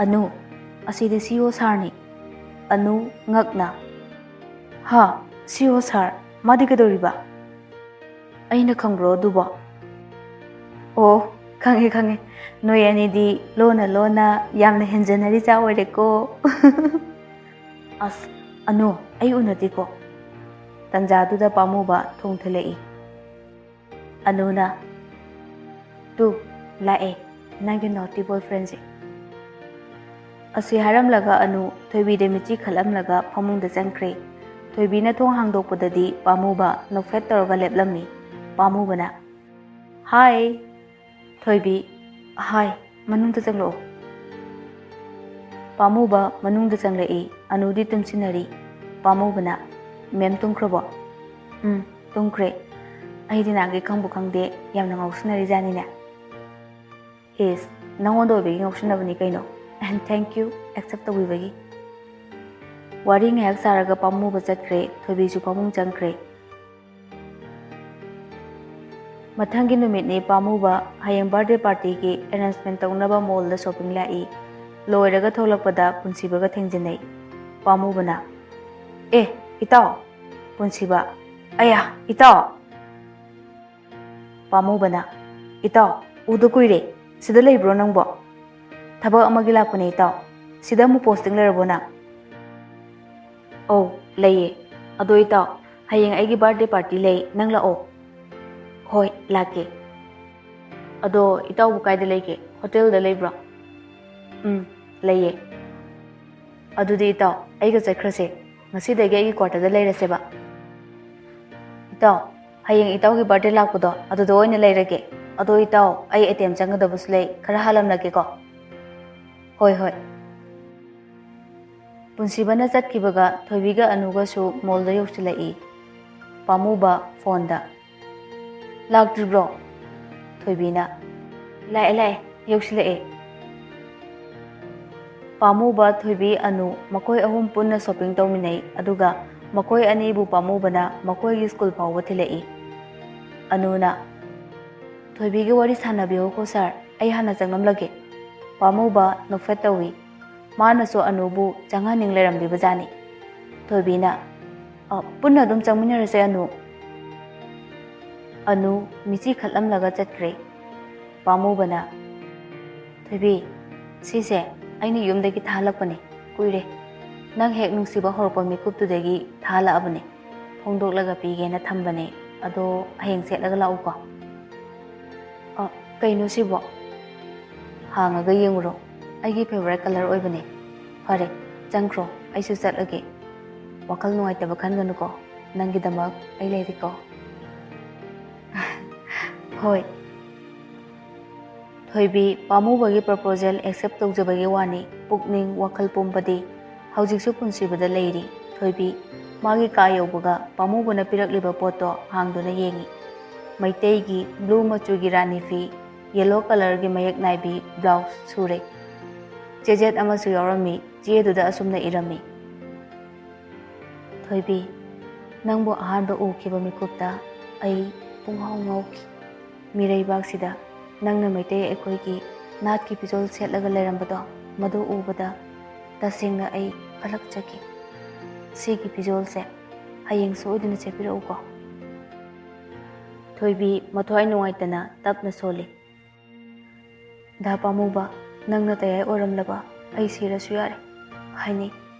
"ꯑꯅꯨ, ꯑꯁꯤꯗꯤ ꯁꯤ ꯏ ꯑꯣ ꯁꯥꯔꯅꯤ꯫" ꯑꯅꯨ ꯉꯛꯅ, "ꯍꯥ? ꯁꯤ ꯏ ꯑꯣ ꯁꯥꯔ? ꯃꯥꯗꯤ ꯀꯩꯗꯧꯔꯤꯕ?" "ꯑꯩꯅ ꯈꯪꯕ꯭ꯔꯣ ꯑꯗꯨꯕꯣ?" "ꯑꯣ, ꯈꯪꯉꯦ, ꯈꯪꯉꯦ꯫ ꯅꯣꯏ ꯑꯅꯤꯗꯤ ꯂꯣꯟꯅ ꯂꯣꯟꯅ ꯌꯥꯝꯅ ꯍꯦꯟꯖꯟꯅꯔꯤ ꯆꯥ ꯑꯣꯏꯔꯦꯀꯣ꯫" "ꯑꯁ, ꯑꯅꯨ, ꯑꯩ ꯎꯅꯗꯦꯀꯣ꯫" ꯇꯟꯖꯥꯗꯨꯗ ꯄꯥꯝꯃꯨꯕ ꯊꯣꯡ ꯊꯤꯜꯂꯛꯏ꯫ ꯑꯅꯨꯅ, "ꯇꯨ, ꯂꯥꯛꯑꯦ ꯅꯪꯒꯤ ꯅꯣꯇꯤ ꯕꯣꯏꯐ꯭ꯔꯦꯟꯁꯦ꯫" ꯑꯁꯤ ꯍꯥꯏꯔꯝꯂꯒ ꯑꯅꯨ ꯊꯣꯏꯕꯤꯗ ꯃꯤꯠꯆꯤ ꯈꯠꯂꯝꯂꯒ ꯐꯃꯨꯡꯗ ꯆꯪꯈ꯭ꯔꯦ꯫ ꯊꯣꯏꯕꯤꯅ ꯊꯣꯡ ꯍꯥꯡꯗꯣꯛꯄꯗꯗꯤ ꯄꯥꯝꯃꯨꯕ ꯅꯣꯛꯐꯦꯠ ꯇꯧꯔꯒ ꯂꯦꯞꯂꯝꯃꯤ꯫ ꯄꯥꯝꯃꯨꯕꯅ, "ꯍꯥꯏ꯫" ꯊꯣꯏꯕꯤ, "ꯍꯥꯏ, ꯃꯅꯨꯡꯗ ꯆꯪꯂꯛꯑꯣ꯫" ꯄꯥꯝꯃꯨꯕ ꯃꯅꯨꯡꯗ ꯆꯪꯂꯛꯏ꯫ ꯑꯅꯨꯗꯤ ꯇꯨꯝꯁꯤꯟꯅꯔꯤ꯫ ꯄꯥꯝꯃꯨꯕꯅ, "ꯃꯦꯝ ꯇꯨꯝꯈ꯭ꯔꯕꯣ?" "ꯎꯝ, ꯇꯨꯝꯈ꯭ꯔꯦ꯫ ꯑꯩꯗꯤ ꯅꯍꯥꯟꯒꯩ ꯈꯪꯕꯨ ꯈꯪꯗꯦ, ꯌꯥꯝꯅ ꯉꯥꯎꯁꯤꯟꯅꯔꯤꯖꯥꯠꯅꯤꯅꯦ꯫" "ꯏꯁ, ꯅꯉꯣꯟꯗ ꯑꯣꯏꯕꯒꯤ ꯉꯥꯎꯁꯤꯟꯅꯕꯅꯤ ꯀꯩꯅꯣ꯫ And thank you, accept ꯇꯧꯕꯤꯕꯒꯤ꯫" ꯋꯥꯔꯤ ꯉꯥꯏꯍꯥꯛ ꯁꯥꯔꯒ ꯄꯥꯝꯃꯨꯕ ꯆꯠꯈ꯭ꯔꯦ꯫ ꯊꯣꯏꯕꯤꯁꯨ ꯐꯃꯨꯡ ꯆꯪꯈ꯭ꯔꯦ꯫ ꯃꯊꯪꯒꯤ ꯅꯨꯃꯤꯠꯅꯤ꯫ ꯄꯥꯝꯃꯨꯕ ꯍꯌꯦꯡ ꯕꯥꯔꯗꯦ ꯄꯥꯔꯇꯤꯒꯤ ꯑꯦꯔꯦꯟꯖꯃꯦꯟ ꯇꯧꯅꯕ ꯃꯣꯜꯗ ꯁꯣꯄꯤꯡ ꯂꯥꯛꯏ꯫ ꯂꯣꯏꯔꯒ ꯊꯣꯛꯂꯛꯄꯗ ꯄꯨꯟꯁꯤꯕꯒ ꯊꯦꯡꯖꯤꯟꯅꯩ꯫ ꯄꯥꯝꯃꯨꯕꯅ, "ꯑꯦ, ꯏꯇꯥꯎ!" ꯄꯨꯟꯁꯤꯕ, "ꯑꯌꯥ, ꯏꯇꯥꯎ!" ꯄꯥꯝꯃꯨꯕꯅ, "ꯏꯇꯥꯎ, ꯎꯗ ꯀꯨꯏꯔꯦ꯫ ꯁꯤꯗ ꯂꯩꯕ꯭ꯔꯣ ꯅꯪꯕꯣ?" "ꯊꯕꯛ ꯑꯃꯒꯤ ꯂꯥꯛꯄꯅꯦ ꯏꯇꯥꯎ꯫ ꯁꯤꯗ ꯑꯃꯨꯛ ꯄꯣꯁꯇꯤꯡ ꯂꯩꯔꯕꯣ ꯅꯪ?" "ꯑꯧ, ꯂꯩꯌꯦ꯫ ꯑꯗꯣ ꯏꯇꯥꯎ, ꯍꯌꯦꯡ ꯑꯩꯒꯤ ꯕꯥꯔꯗꯦ ꯄꯥꯔꯇꯤ ꯂꯩ, ꯅꯪ ꯂꯥꯛꯑꯣ꯫" "ꯍꯣꯏ, ꯂꯥꯛꯀꯦ꯫ ꯑꯗꯣ ꯏꯇꯥꯎꯕꯨ ꯀꯥꯏꯗ ꯂꯩꯒꯦ? ꯍꯣꯇꯦꯜꯗ ꯂꯩꯕ꯭ꯔꯣ?" "ꯎꯝ, ꯂꯩꯌꯦ꯫" "ꯑꯗꯨꯗꯤ ꯏꯇꯥꯎ, ꯑꯩꯒ ꯆꯠꯈ꯭ꯔꯁꯦ꯫ ꯉꯁꯤꯗꯒꯤ ꯑꯩꯒꯤ ꯀ꯭ꯋꯥꯇꯔꯗ ꯂꯩꯔꯁꯦꯕ꯫" "ꯏꯇꯥꯎ, ꯍꯌꯦꯡ ꯏꯇꯥꯎꯒꯤ ꯕꯥꯔꯗꯦ ꯂꯥꯛꯄꯗꯣ ꯑꯗꯨꯗ ꯑꯣꯏꯅ ꯂꯩꯔꯒꯦ꯫ ꯑꯗꯣ ꯏꯇꯥꯎ, ꯑꯩ ꯑꯦ ꯇꯤ ꯑꯦꯝ ꯆꯪꯒꯗꯕꯁꯨ ꯂꯩ, ꯈꯔ ꯍꯥꯜꯂꯝꯂꯒꯦꯀꯣ꯫" "ꯍꯣꯏ, ꯍꯣꯏ"꯫ ꯄꯨꯟꯁꯤꯕꯅ ꯆꯠꯈꯤꯕꯒ ꯊꯣꯏꯕꯤꯒ ꯑꯅꯨꯒꯁꯨ ꯃꯣꯜꯗ ꯌꯧꯁꯤꯜꯂꯛꯏ꯫ ꯄꯥꯝꯃꯨꯕ ꯐꯣꯟꯗ, "ꯂꯥꯛꯇ꯭ꯔꯤꯕ꯭ꯔꯣ?" ꯊꯣꯏꯕꯤꯅ, "ꯂꯥꯛꯑꯦ, ꯂꯥꯛꯑꯦ, ꯌꯧꯁꯤꯜꯂꯛꯑꯦ"꯫ ꯄꯥꯝꯃꯨꯕ, ꯊꯣꯏꯕꯤ, ꯑꯅꯨ ꯃꯈꯣꯏ ꯑꯍꯨꯝ ꯄꯨꯟꯅ ꯁꯣꯄꯤꯡ ꯇꯧꯃꯤꯟꯅꯩ, ꯑꯗꯨꯒ ꯃꯈꯣꯏ ꯑꯅꯤꯕꯨ ꯄꯥꯝꯃꯨꯕꯅ ꯃꯈꯣꯏꯒꯤ ꯁ꯭ꯀꯨꯜ ꯐꯥꯎꯕ ꯊꯤꯜꯂꯛꯏ꯫ ꯑꯅꯨꯅ, "ꯊꯣꯏꯕꯤꯒ ꯋꯥꯔꯤ ꯁꯥꯟꯅꯕꯤꯌꯣꯀꯣ ꯁꯥꯔ, ꯑꯩ ꯍꯥꯟꯅ ꯆꯪꯉꯝꯂꯒꯦ"꯫ ꯄꯥꯝꯃꯨꯕ ꯅꯣꯛꯐꯦꯠ ꯇꯧꯏ꯫ ꯃꯥꯅꯁꯨ ꯑꯅꯨꯕꯨ ꯆꯪꯍꯟꯅꯤꯡ ꯂꯩꯔꯝꯂꯤꯕꯖꯥꯠꯅꯤ꯫ ꯊꯣꯏꯕꯤꯅ, "ꯑ, ꯄꯨꯟꯅ ꯑꯗꯨꯝ ꯆꯪꯃꯤꯟꯅꯔꯁꯦ ꯑꯅꯨ"꯫ ꯑꯅꯨ ꯃꯤꯆꯤ ꯈꯠꯂꯝꯂꯒ ꯆꯠꯈ꯭ꯔꯦ꯫ ꯄꯥꯝꯃꯨꯕꯅ, "ꯊꯣꯏꯕꯤ, ꯁꯤꯁꯦ ꯑꯩꯅ ꯌꯨꯝꯗꯒꯤ ꯊꯥꯍꯜꯂꯛꯄꯅꯦ, ꯀꯨꯏꯔꯦ꯫ ꯅꯪ ꯍꯦꯛ ꯅꯨꯡꯁꯤꯕ ꯍꯧꯔꯛꯄ ꯃꯤꯀꯨꯞꯇꯨꯗꯒꯤ ꯊꯥꯍꯜꯂꯛꯑꯕꯅꯦ꯫ ꯐꯣꯡꯗꯣꯛꯂꯒ ꯄꯤꯒꯦꯅ ꯊꯝꯕꯅꯦ, ꯑꯗꯣ ꯍꯌꯦꯡ ꯁꯦꯠꯂꯒ ꯂꯥꯛꯎꯀꯣ"꯫ "ꯑ, ꯀꯩꯅꯣ ꯁꯤꯕꯣ?" "ꯍꯥꯡꯉꯒ ꯌꯦꯡꯉꯨꯔꯣ, ꯑꯩꯒꯤ ꯐꯦꯚꯣꯔꯥꯏꯠ ꯀꯂꯔ ꯑꯣꯏꯕꯅꯦ"꯫ "ꯐꯔꯦ, ꯆꯪꯈ꯭ꯔꯣ, ꯑꯩꯁꯨ ꯆꯠꯂꯒꯦ꯫ ꯋꯥꯈꯜ ꯅꯨꯡꯉꯥꯏꯇꯕ ꯈꯟꯒꯅꯨꯀꯣ, ꯅꯪꯒꯤꯗꯃꯛ ꯑꯩ ꯂꯩꯔꯤꯀꯣ"꯫ "ꯍꯣꯏ"꯫ ꯊꯣꯏꯕꯤ ꯄꯥꯝꯃꯨꯕꯒꯤ ꯄ꯭ꯔꯄꯣꯖꯦꯜ ꯑꯦꯛꯁꯦꯞ ꯇꯧꯖꯕꯒꯤ ꯋꯥꯅꯤ, ꯄꯨꯛꯅꯤꯡ ꯋꯥꯈꯜ ꯄꯨꯝꯕꯗꯤ ꯍꯧꯖꯤꯛꯁꯨ ꯄꯨꯟꯁꯤꯕꯗ ꯂꯩꯔꯤ꯫ ꯊꯣꯏꯕꯤ ꯃꯥꯒꯤ ꯀꯥ ꯌꯧꯕꯒ ꯄꯥꯝꯃꯨꯕꯅ ꯄꯤꯔꯛꯂꯤꯕ ꯄꯣꯠꯇꯣ ꯍꯥꯡꯗꯨꯅ ꯌꯦꯡꯉꯤ꯫ ꯃꯩꯇꯩꯒꯤ ꯕ꯭ꯂꯨ ꯃꯆꯨꯒꯤ ꯔꯥꯅꯤ ꯐꯤ, ꯌꯦꯂꯣ ꯀꯂꯔꯒꯤ ꯃꯌꯦꯛ ꯅꯥꯏꯕꯤ ꯕ꯭ꯂꯥꯎꯁ ꯁꯨꯔꯦ꯫ ꯆꯦꯖꯦꯠ ꯑꯃꯁꯨ ꯌꯥꯎꯔꯝꯃꯤ꯫ ꯆꯦꯗꯨꯗ ꯑꯁꯨꯝꯅ ꯏꯔꯝꯃꯤ: "ꯊꯣꯏꯕꯤ, ꯅꯪꯕꯨ ꯑꯍꯥꯟꯕ ꯎꯈꯤꯕ ꯃꯤꯀꯨꯞꯇ ꯑꯩ ꯄꯨꯡꯉꯥꯎ ꯉꯥꯎꯈꯤ꯫ ꯃꯤꯔꯩꯕꯥꯛꯁꯤꯗ ꯅꯪꯅ ꯃꯩꯇꯩ ꯑꯩꯈꯣꯏꯒꯤ ꯅꯥꯠꯀꯤ ꯐꯤꯖꯣꯜ ꯁꯦꯠꯂꯒ ꯂꯩꯔꯝꯕꯗꯣ, ꯃꯗꯨ ꯎꯕꯗ ꯇꯁꯦꯡꯅ ꯑꯩ ꯀꯂꯛꯆꯈꯤ꯫ ꯁꯤꯒꯤ ꯐꯤꯖꯣꯜꯁꯦ ꯍꯌꯦꯡ ꯁꯣꯏꯗꯅ ꯁꯦꯠꯄꯤꯔꯛꯎꯀꯣ"꯫ ꯊꯣꯏꯕꯤ ꯃꯊ꯭ꯋꯥꯏ ꯅꯨꯡꯉꯥꯏꯇꯅ ꯇꯞꯅ ꯁꯣꯜꯂꯤ: "ꯗꯥ ꯄꯥꯝꯃꯨꯕ, ꯅꯪꯅ ꯇꯌꯥꯏ ꯑꯣꯏꯔꯝꯂꯕ ꯑꯩ ꯁꯤꯔꯁꯨ ꯌꯥꯔꯦ"꯫ ꯍꯥꯏꯅꯩ꯫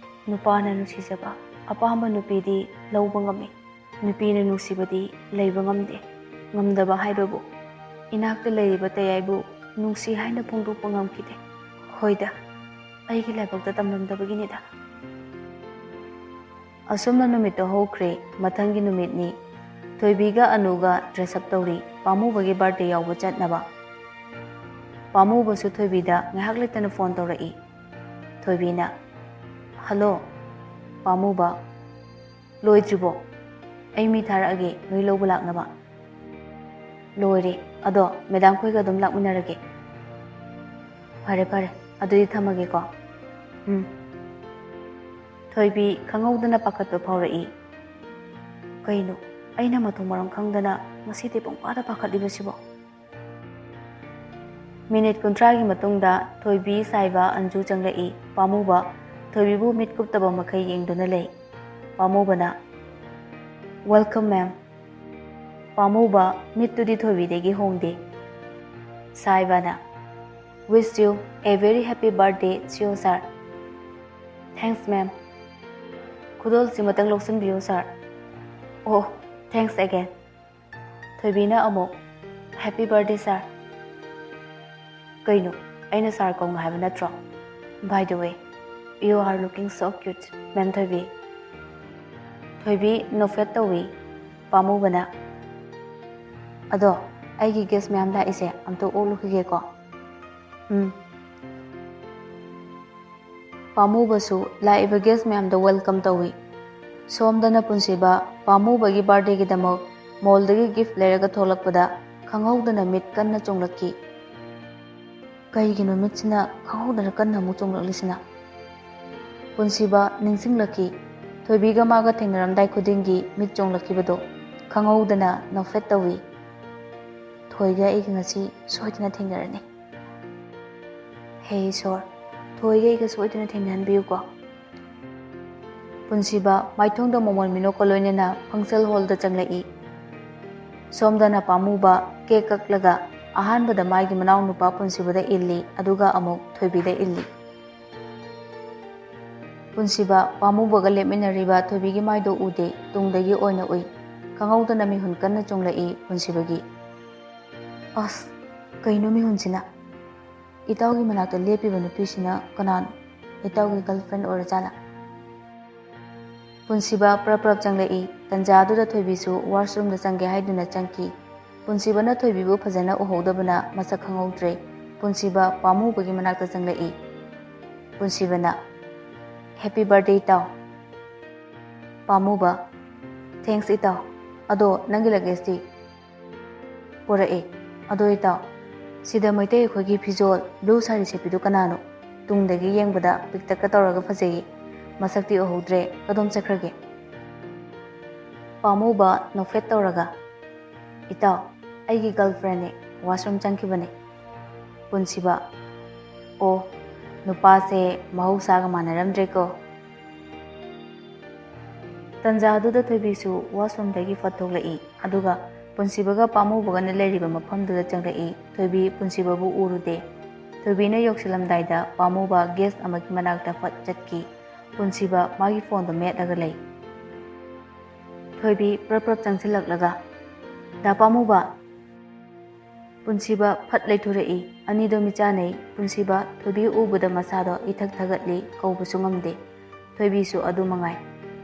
ꯅꯨꯄꯥꯅ ꯅꯨꯡꯁꯤꯖꯕ ꯑꯄꯥꯝꯕ ꯅꯨꯄꯤꯗꯤ ꯂꯧꯕ ꯉꯝꯃꯤ, ꯅꯨꯄꯤꯅ ꯅꯨꯡꯁꯤꯕꯗꯤ ꯂꯩꯕ ꯉꯝꯗꯦ꯫ ꯉꯝꯗꯕ ꯍꯥꯏꯕꯕꯨ ꯏꯅꯥꯛꯇ ꯂꯩꯔꯤꯕ ꯇꯌꯥꯏꯕꯨ ꯅꯨꯡꯁꯤ ꯍꯥꯏꯅ ꯐꯣꯡꯗꯣꯛꯄ ꯉꯝꯈꯤꯗꯦ꯫ ꯍꯣꯏꯗ, ꯑꯩꯒꯤ ꯂꯥꯏꯕꯛꯇ ꯇꯝꯂꯝꯗꯕꯒꯤꯅꯤꯗ꯫ ꯑꯁꯨꯝꯅ ꯅꯨꯃꯤꯠꯇꯣ ꯍꯧꯈ꯭ꯔꯦ꯫ ꯃꯊꯪꯒꯤ ꯅꯨꯃꯤꯠꯅꯤ꯫ ꯊꯣꯏꯕꯤꯒ ꯑꯅꯨꯒ ꯗ꯭ꯔꯦꯁ ꯑꯞ ꯇꯧꯔꯤ, ꯄꯥꯝꯃꯨꯕꯒꯤ ꯕꯥꯔꯗꯦ ꯌꯥꯎꯕ ꯆꯠꯅꯕ꯫ ꯄꯥꯝꯃꯨꯕꯁꯨ ꯊꯣꯏꯕꯤꯗ ꯉꯥꯏꯍꯥꯛ ꯂꯩꯇꯅ ꯐꯣꯟ ꯇꯧꯔꯛꯏ꯫ ꯊꯣꯏꯕꯤꯅ, "ꯍꯜꯂꯣ, ꯄꯥꯝꯃꯨꯕ, ꯂꯣꯏꯗ꯭ꯔꯤꯕꯣ? ꯑꯩ ꯃꯤ ꯊꯥꯔꯛꯑꯒꯦ ꯅꯣꯏ ꯂꯧꯕ ꯂꯥꯛꯅꯕ꯫" "ꯂꯣꯏꯔꯦ, ꯑꯗꯣ ꯃꯦꯗꯥꯝ ꯈꯣꯏꯒ ꯑꯗꯨꯝ ꯂꯥꯛꯃꯤꯟꯅꯔꯒꯦ꯫" "ꯐꯔꯦ ꯐꯔꯦ, ꯑꯗꯨꯗꯤ ꯊꯝꯃꯒꯦꯀꯣ꯫" "ꯎꯝ꯫" ꯊꯣꯏꯕꯤ ꯈꯪꯍꯧꯗꯅ ꯄꯥꯈꯠꯄ ꯐꯥꯎꯔꯛꯏ꯫ "ꯀꯩꯅꯣ, ꯑꯩꯅ ꯃꯊꯣꯡ ꯃꯔꯝ ꯈꯪꯗꯅ ꯉꯁꯤꯗꯤ ꯄꯨꯡꯄꯥꯗ ꯄꯥꯈꯠꯂꯤꯕꯁꯤꯕꯣ?" ꯃꯤꯅꯤꯠ ꯀꯨꯟꯊ꯭ꯔꯥꯒꯤ ꯃꯇꯨꯡꯗ ꯊꯣꯏꯕꯤ, ꯁꯥꯏꯕ, ꯑꯟꯖꯨ ꯆꯪꯂꯛꯏ꯫ ꯄꯥꯝꯃꯨꯕ ꯊꯣꯏꯕꯤꯕꯨ ꯃꯤꯠ ꯀꯨꯞꯇꯕ ꯃꯈꯩ ꯌꯦꯡꯗꯨꯅ ꯂꯩ꯫ ꯄꯥꯝꯃꯨꯕꯅ, "Welcome, ma'am꯫" ꯄꯥꯝꯃꯨꯕ ꯃꯤꯠꯇꯨꯗꯤ ꯊꯣꯏꯕꯤꯗꯒꯤ ꯍꯣꯡꯗꯦ꯫ ꯁꯥꯏꯕꯅ, "Wish you a very happy birthday, sir." "Thanks, ma'am꯫" "ꯈꯨꯗꯣꯜꯁꯤꯃꯇꯪ ꯂꯧꯁꯤꯟꯕꯤꯌꯨ, sir꯫" "Oh, thanks again꯫" ꯊꯣꯏꯕꯤꯅ ꯑꯃꯨꯛ, "Happy birthday, sir꯫" "ꯀꯩꯅꯣ, ꯑꯩꯅ sir ꯀꯧꯅꯣ ꯍꯥꯏꯕ ꯅꯠꯇ꯭ꯔꯣ? By the way, you are looking so cute, ma'am ꯊꯣꯏꯕꯤ꯫" ꯊꯣꯏꯕꯤ ꯅꯣꯐꯦꯠ ꯇꯧꯏ꯫ ꯄꯥꯝꯃꯨꯕꯅ, "ꯑꯗꯣ, ꯑꯩꯒꯤ guest ꯃꯌꯥꯝ ꯂꯥꯛꯏꯁꯦ ꯑꯝꯇ ꯑꯣꯛꯂꯨꯈꯤꯒꯦꯀꯣ꯫" "ꯎꯝ꯫" ꯄꯥꯝꯃꯨꯕꯁꯨ ꯂꯥꯛꯏꯕ guest ꯃꯌꯥꯝꯗ welcome ꯇꯧꯏ꯫ ꯁꯣꯝꯗꯅ ꯄꯨꯟꯁꯤꯕ ꯄꯥꯝꯃꯨꯕꯒꯤ birthdayꯒꯤꯗꯃꯛ mallꯗꯒꯤ gift ꯂꯩꯔꯒ ꯊꯣꯛꯂꯛꯄꯗ ꯈꯪꯍꯧꯗꯅ ꯃꯤꯠ ꯀꯟꯅ ꯆꯣꯡꯂꯛꯈꯤ꯫ ꯀꯩꯒꯤꯅꯣ ꯃꯤꯠꯁꯤꯅ ꯈꯪꯍꯧꯗꯅ ꯀꯟꯅ ꯑꯃꯨꯛ ꯆꯣꯡꯂꯛꯂꯤꯁꯤꯅ? ꯄꯨꯟꯁꯤꯕ ꯅꯤꯡꯁꯤꯡꯂꯛꯈꯤ꯫ ꯊꯣꯏꯕꯤꯒ ꯃꯥꯒ ꯊꯦꯡꯅꯔꯝꯗꯥꯏ ꯈꯨꯗꯤꯡꯒꯤ ꯃꯤꯠ ꯆꯣꯡꯂꯛꯈꯤꯕꯗꯣ ꯈꯪꯍꯧꯗꯅ ꯅꯣꯐꯦꯠ ꯇꯧꯏ꯫ "ꯊꯣꯏꯒ ꯑꯩꯒ ꯉꯁꯤ ꯁꯣꯏꯗꯅ ꯊꯦꯡꯅꯔꯅꯤ꯫ ꯍꯦ ꯏꯁꯣꯔ, ꯊꯣꯏꯒ ꯑꯩꯒ ꯁꯣꯏꯗꯅ ꯊꯦꯡꯅꯍꯟꯕꯤꯌꯨꯀꯣ꯫" ꯄꯨꯟꯁꯤꯕ ꯃꯥꯏꯊꯣꯡꯗ ꯃꯣꯃꯣꯟ ꯃꯤꯅꯣꯛꯀ ꯂꯣꯏꯅꯅ function hallꯗ ꯆꯪꯂꯛꯏ꯫ ꯁꯣꯝꯗꯅ ꯄꯥꯝꯃꯨꯕ cake ꯀꯛꯂꯒ ꯑꯍꯥꯟꯕꯗ ꯃꯥꯒꯤ ꯃꯅꯥꯎꯅꯨꯄꯥ ꯄꯨꯟꯁꯤꯕꯗ ꯏꯜꯂꯤ, ꯑꯗꯨꯒ ꯑꯃꯨꯛ ꯊꯣꯏꯕꯤꯗ ꯏꯜꯂꯤ꯫ ꯄꯨꯟꯁꯤꯕ ꯄꯥꯝꯃꯨꯕꯒ ꯂꯦꯞꯃꯤꯟꯅꯔꯤꯕ ꯊꯣꯏꯕꯤꯒꯤ ꯃꯥꯏꯗꯣ ꯎꯗꯦ, ꯇꯨꯡꯗꯒꯤ ꯑꯣꯏꯅ ꯎꯏ꯫ ꯈꯪꯍꯧꯗꯅ ꯃꯤꯍꯨꯟ ꯀꯟꯅ ꯆꯣꯡꯂꯛꯏ ꯄꯨꯟꯁꯤꯕꯒꯤ꯫ "ꯑꯁ, ꯀꯩꯅꯣ ꯃꯤꯍꯨꯟꯁꯤꯅ? ꯏꯇꯥꯎꯒꯤ ꯃꯅꯥꯛꯇ ꯂꯦꯞꯄꯤꯕ ꯅꯨꯄꯤꯁꯤꯅ ꯀꯅꯥꯅꯣ? ꯏꯇꯥꯎꯒꯤ girlfriend ꯑꯣꯏꯔꯖꯥꯠꯂꯥ?" ꯄꯨꯟꯁꯤꯕ ꯄ꯭ꯔꯞ ꯄ꯭ꯔꯞ ꯆꯪꯂꯛꯏ꯫ ꯇꯟꯖꯥꯗꯨꯗ ꯊꯣꯏꯕꯤꯁꯨ washroomꯗ ꯆꯪꯒꯦ ꯍꯥꯏꯗꯨꯅ ꯆꯪꯈꯤ꯫ ꯄꯨꯟꯁꯤꯕꯅ ꯊꯣꯏꯕꯤꯕꯨ ꯐꯖꯅ ꯎꯍꯧꯗꯕꯅ ꯃꯁꯛ ꯈꯪꯍꯧꯗ꯭ꯔꯦ꯫ ꯄꯨꯟꯁꯤꯕ ꯄꯥꯝꯃꯨꯕꯒꯤ ꯃꯅꯥꯛꯇ ꯆꯪꯂꯛꯏ꯫ ꯄꯨꯟꯁꯤꯕꯅ, "Happy birthday, ꯏꯇꯥꯎ!" ꯄꯥꯝꯃꯨꯕ, "Thanks, ꯏꯇꯥꯎ꯫ ꯑꯗꯣ ꯅꯪꯒꯤ luggage ꯇꯤ?" ꯄꯨꯔꯛꯏ꯫ "ꯑꯗꯣ ꯏꯇꯥꯎ, ꯁꯤꯗ ꯃꯩꯇꯩ ꯑꯩꯈꯣꯏꯒꯤ ꯐꯤꯖꯣꯜ blue ꯁꯥꯔꯤ ꯁꯦꯠꯄꯤꯗꯨ ꯀꯅꯥꯅꯣ? ꯇꯨꯡꯗꯒꯤ ꯌꯦꯡꯕꯗ ꯄꯤꯛꯇꯛꯀ ꯇꯧꯔꯒ ꯐꯖꯩꯌꯦ, ꯃꯁꯛꯇꯤ ꯎꯍꯧꯗ꯭ꯔꯦ, ꯀꯗꯣꯝ ꯆꯠꯈ꯭ꯔꯒꯦ?" ꯄꯥꯝꯃꯨꯕ ꯅꯣꯛꯐꯦꯠ ꯇꯧꯔꯒ, "ꯏꯇꯥꯎ, ꯑꯩꯒꯤ girlfriend ꯅꯦ, washroom ꯆꯪꯈꯤꯕꯅꯦ꯫" ꯄꯨꯟꯁꯤꯕ, "ꯑꯣ, ꯅꯨꯄꯥꯁꯦ ꯃꯍꯧꯁꯥꯒ ꯃꯥꯟꯅꯔꯝꯗ꯭ꯔꯦꯀꯣ꯫" ꯇꯟꯖꯥꯗꯨꯗ ꯊꯣꯏꯕꯤꯁꯨ washroom ꯗꯒꯤ ꯐꯠ ꯊꯣꯛꯂꯛꯏ꯫ ꯑꯗꯨꯒ ꯄꯨꯟꯁꯤꯕꯒ ꯄꯥꯝꯃꯨꯕꯒꯅ ꯂꯩꯔꯤꯕ ꯃꯐꯝꯗꯨꯗ ꯆꯪꯂꯛꯏ꯫ ꯊꯣꯏꯕꯤ ꯄꯨꯟꯁꯤꯕꯕꯨ ꯎꯔꯨꯗꯦ꯫ ꯊꯣꯏꯕꯤꯅ ꯌꯧꯁꯤꯜꯂꯝꯗꯥꯏꯗ ꯄꯥꯝꯃꯨꯕ guest ꯑꯃꯒꯤ ꯃꯅꯥꯛꯇ ꯐꯠ ꯆꯠꯈꯤ꯫ ꯄꯨꯟꯁꯤꯕ ꯃꯥꯒꯤ phone ꯗꯣ ꯃꯦꯠꯂꯒ ꯂꯩ꯫ ꯊꯣꯏꯕꯤ ꯄ꯭ꯔꯞ ꯄ꯭ꯔꯞ ꯆꯪꯁꯤꯜꯂꯛꯂꯒ, "ꯗꯥ ꯄꯥꯝꯃꯨꯕ!" ꯄꯨꯟꯁꯤꯕ ꯐꯠ ꯂꯩꯊꯣꯔꯛꯏ꯫ ꯑꯅꯤꯗꯣ ꯃꯤꯆꯥꯟꯅꯩ꯫ ꯄꯨꯟꯁꯤꯕ ꯊꯣꯏꯕꯤ ꯎꯕꯗ ꯃꯁꯥꯗꯣ ꯏꯊꯛ ꯊꯒꯠꯂꯤ, ꯀꯧꯕꯁꯨ ꯉꯝꯗꯦ꯫ ꯊꯣꯏꯕꯤꯁꯨ ꯑꯗꯨ ꯃꯉꯥꯏ꯫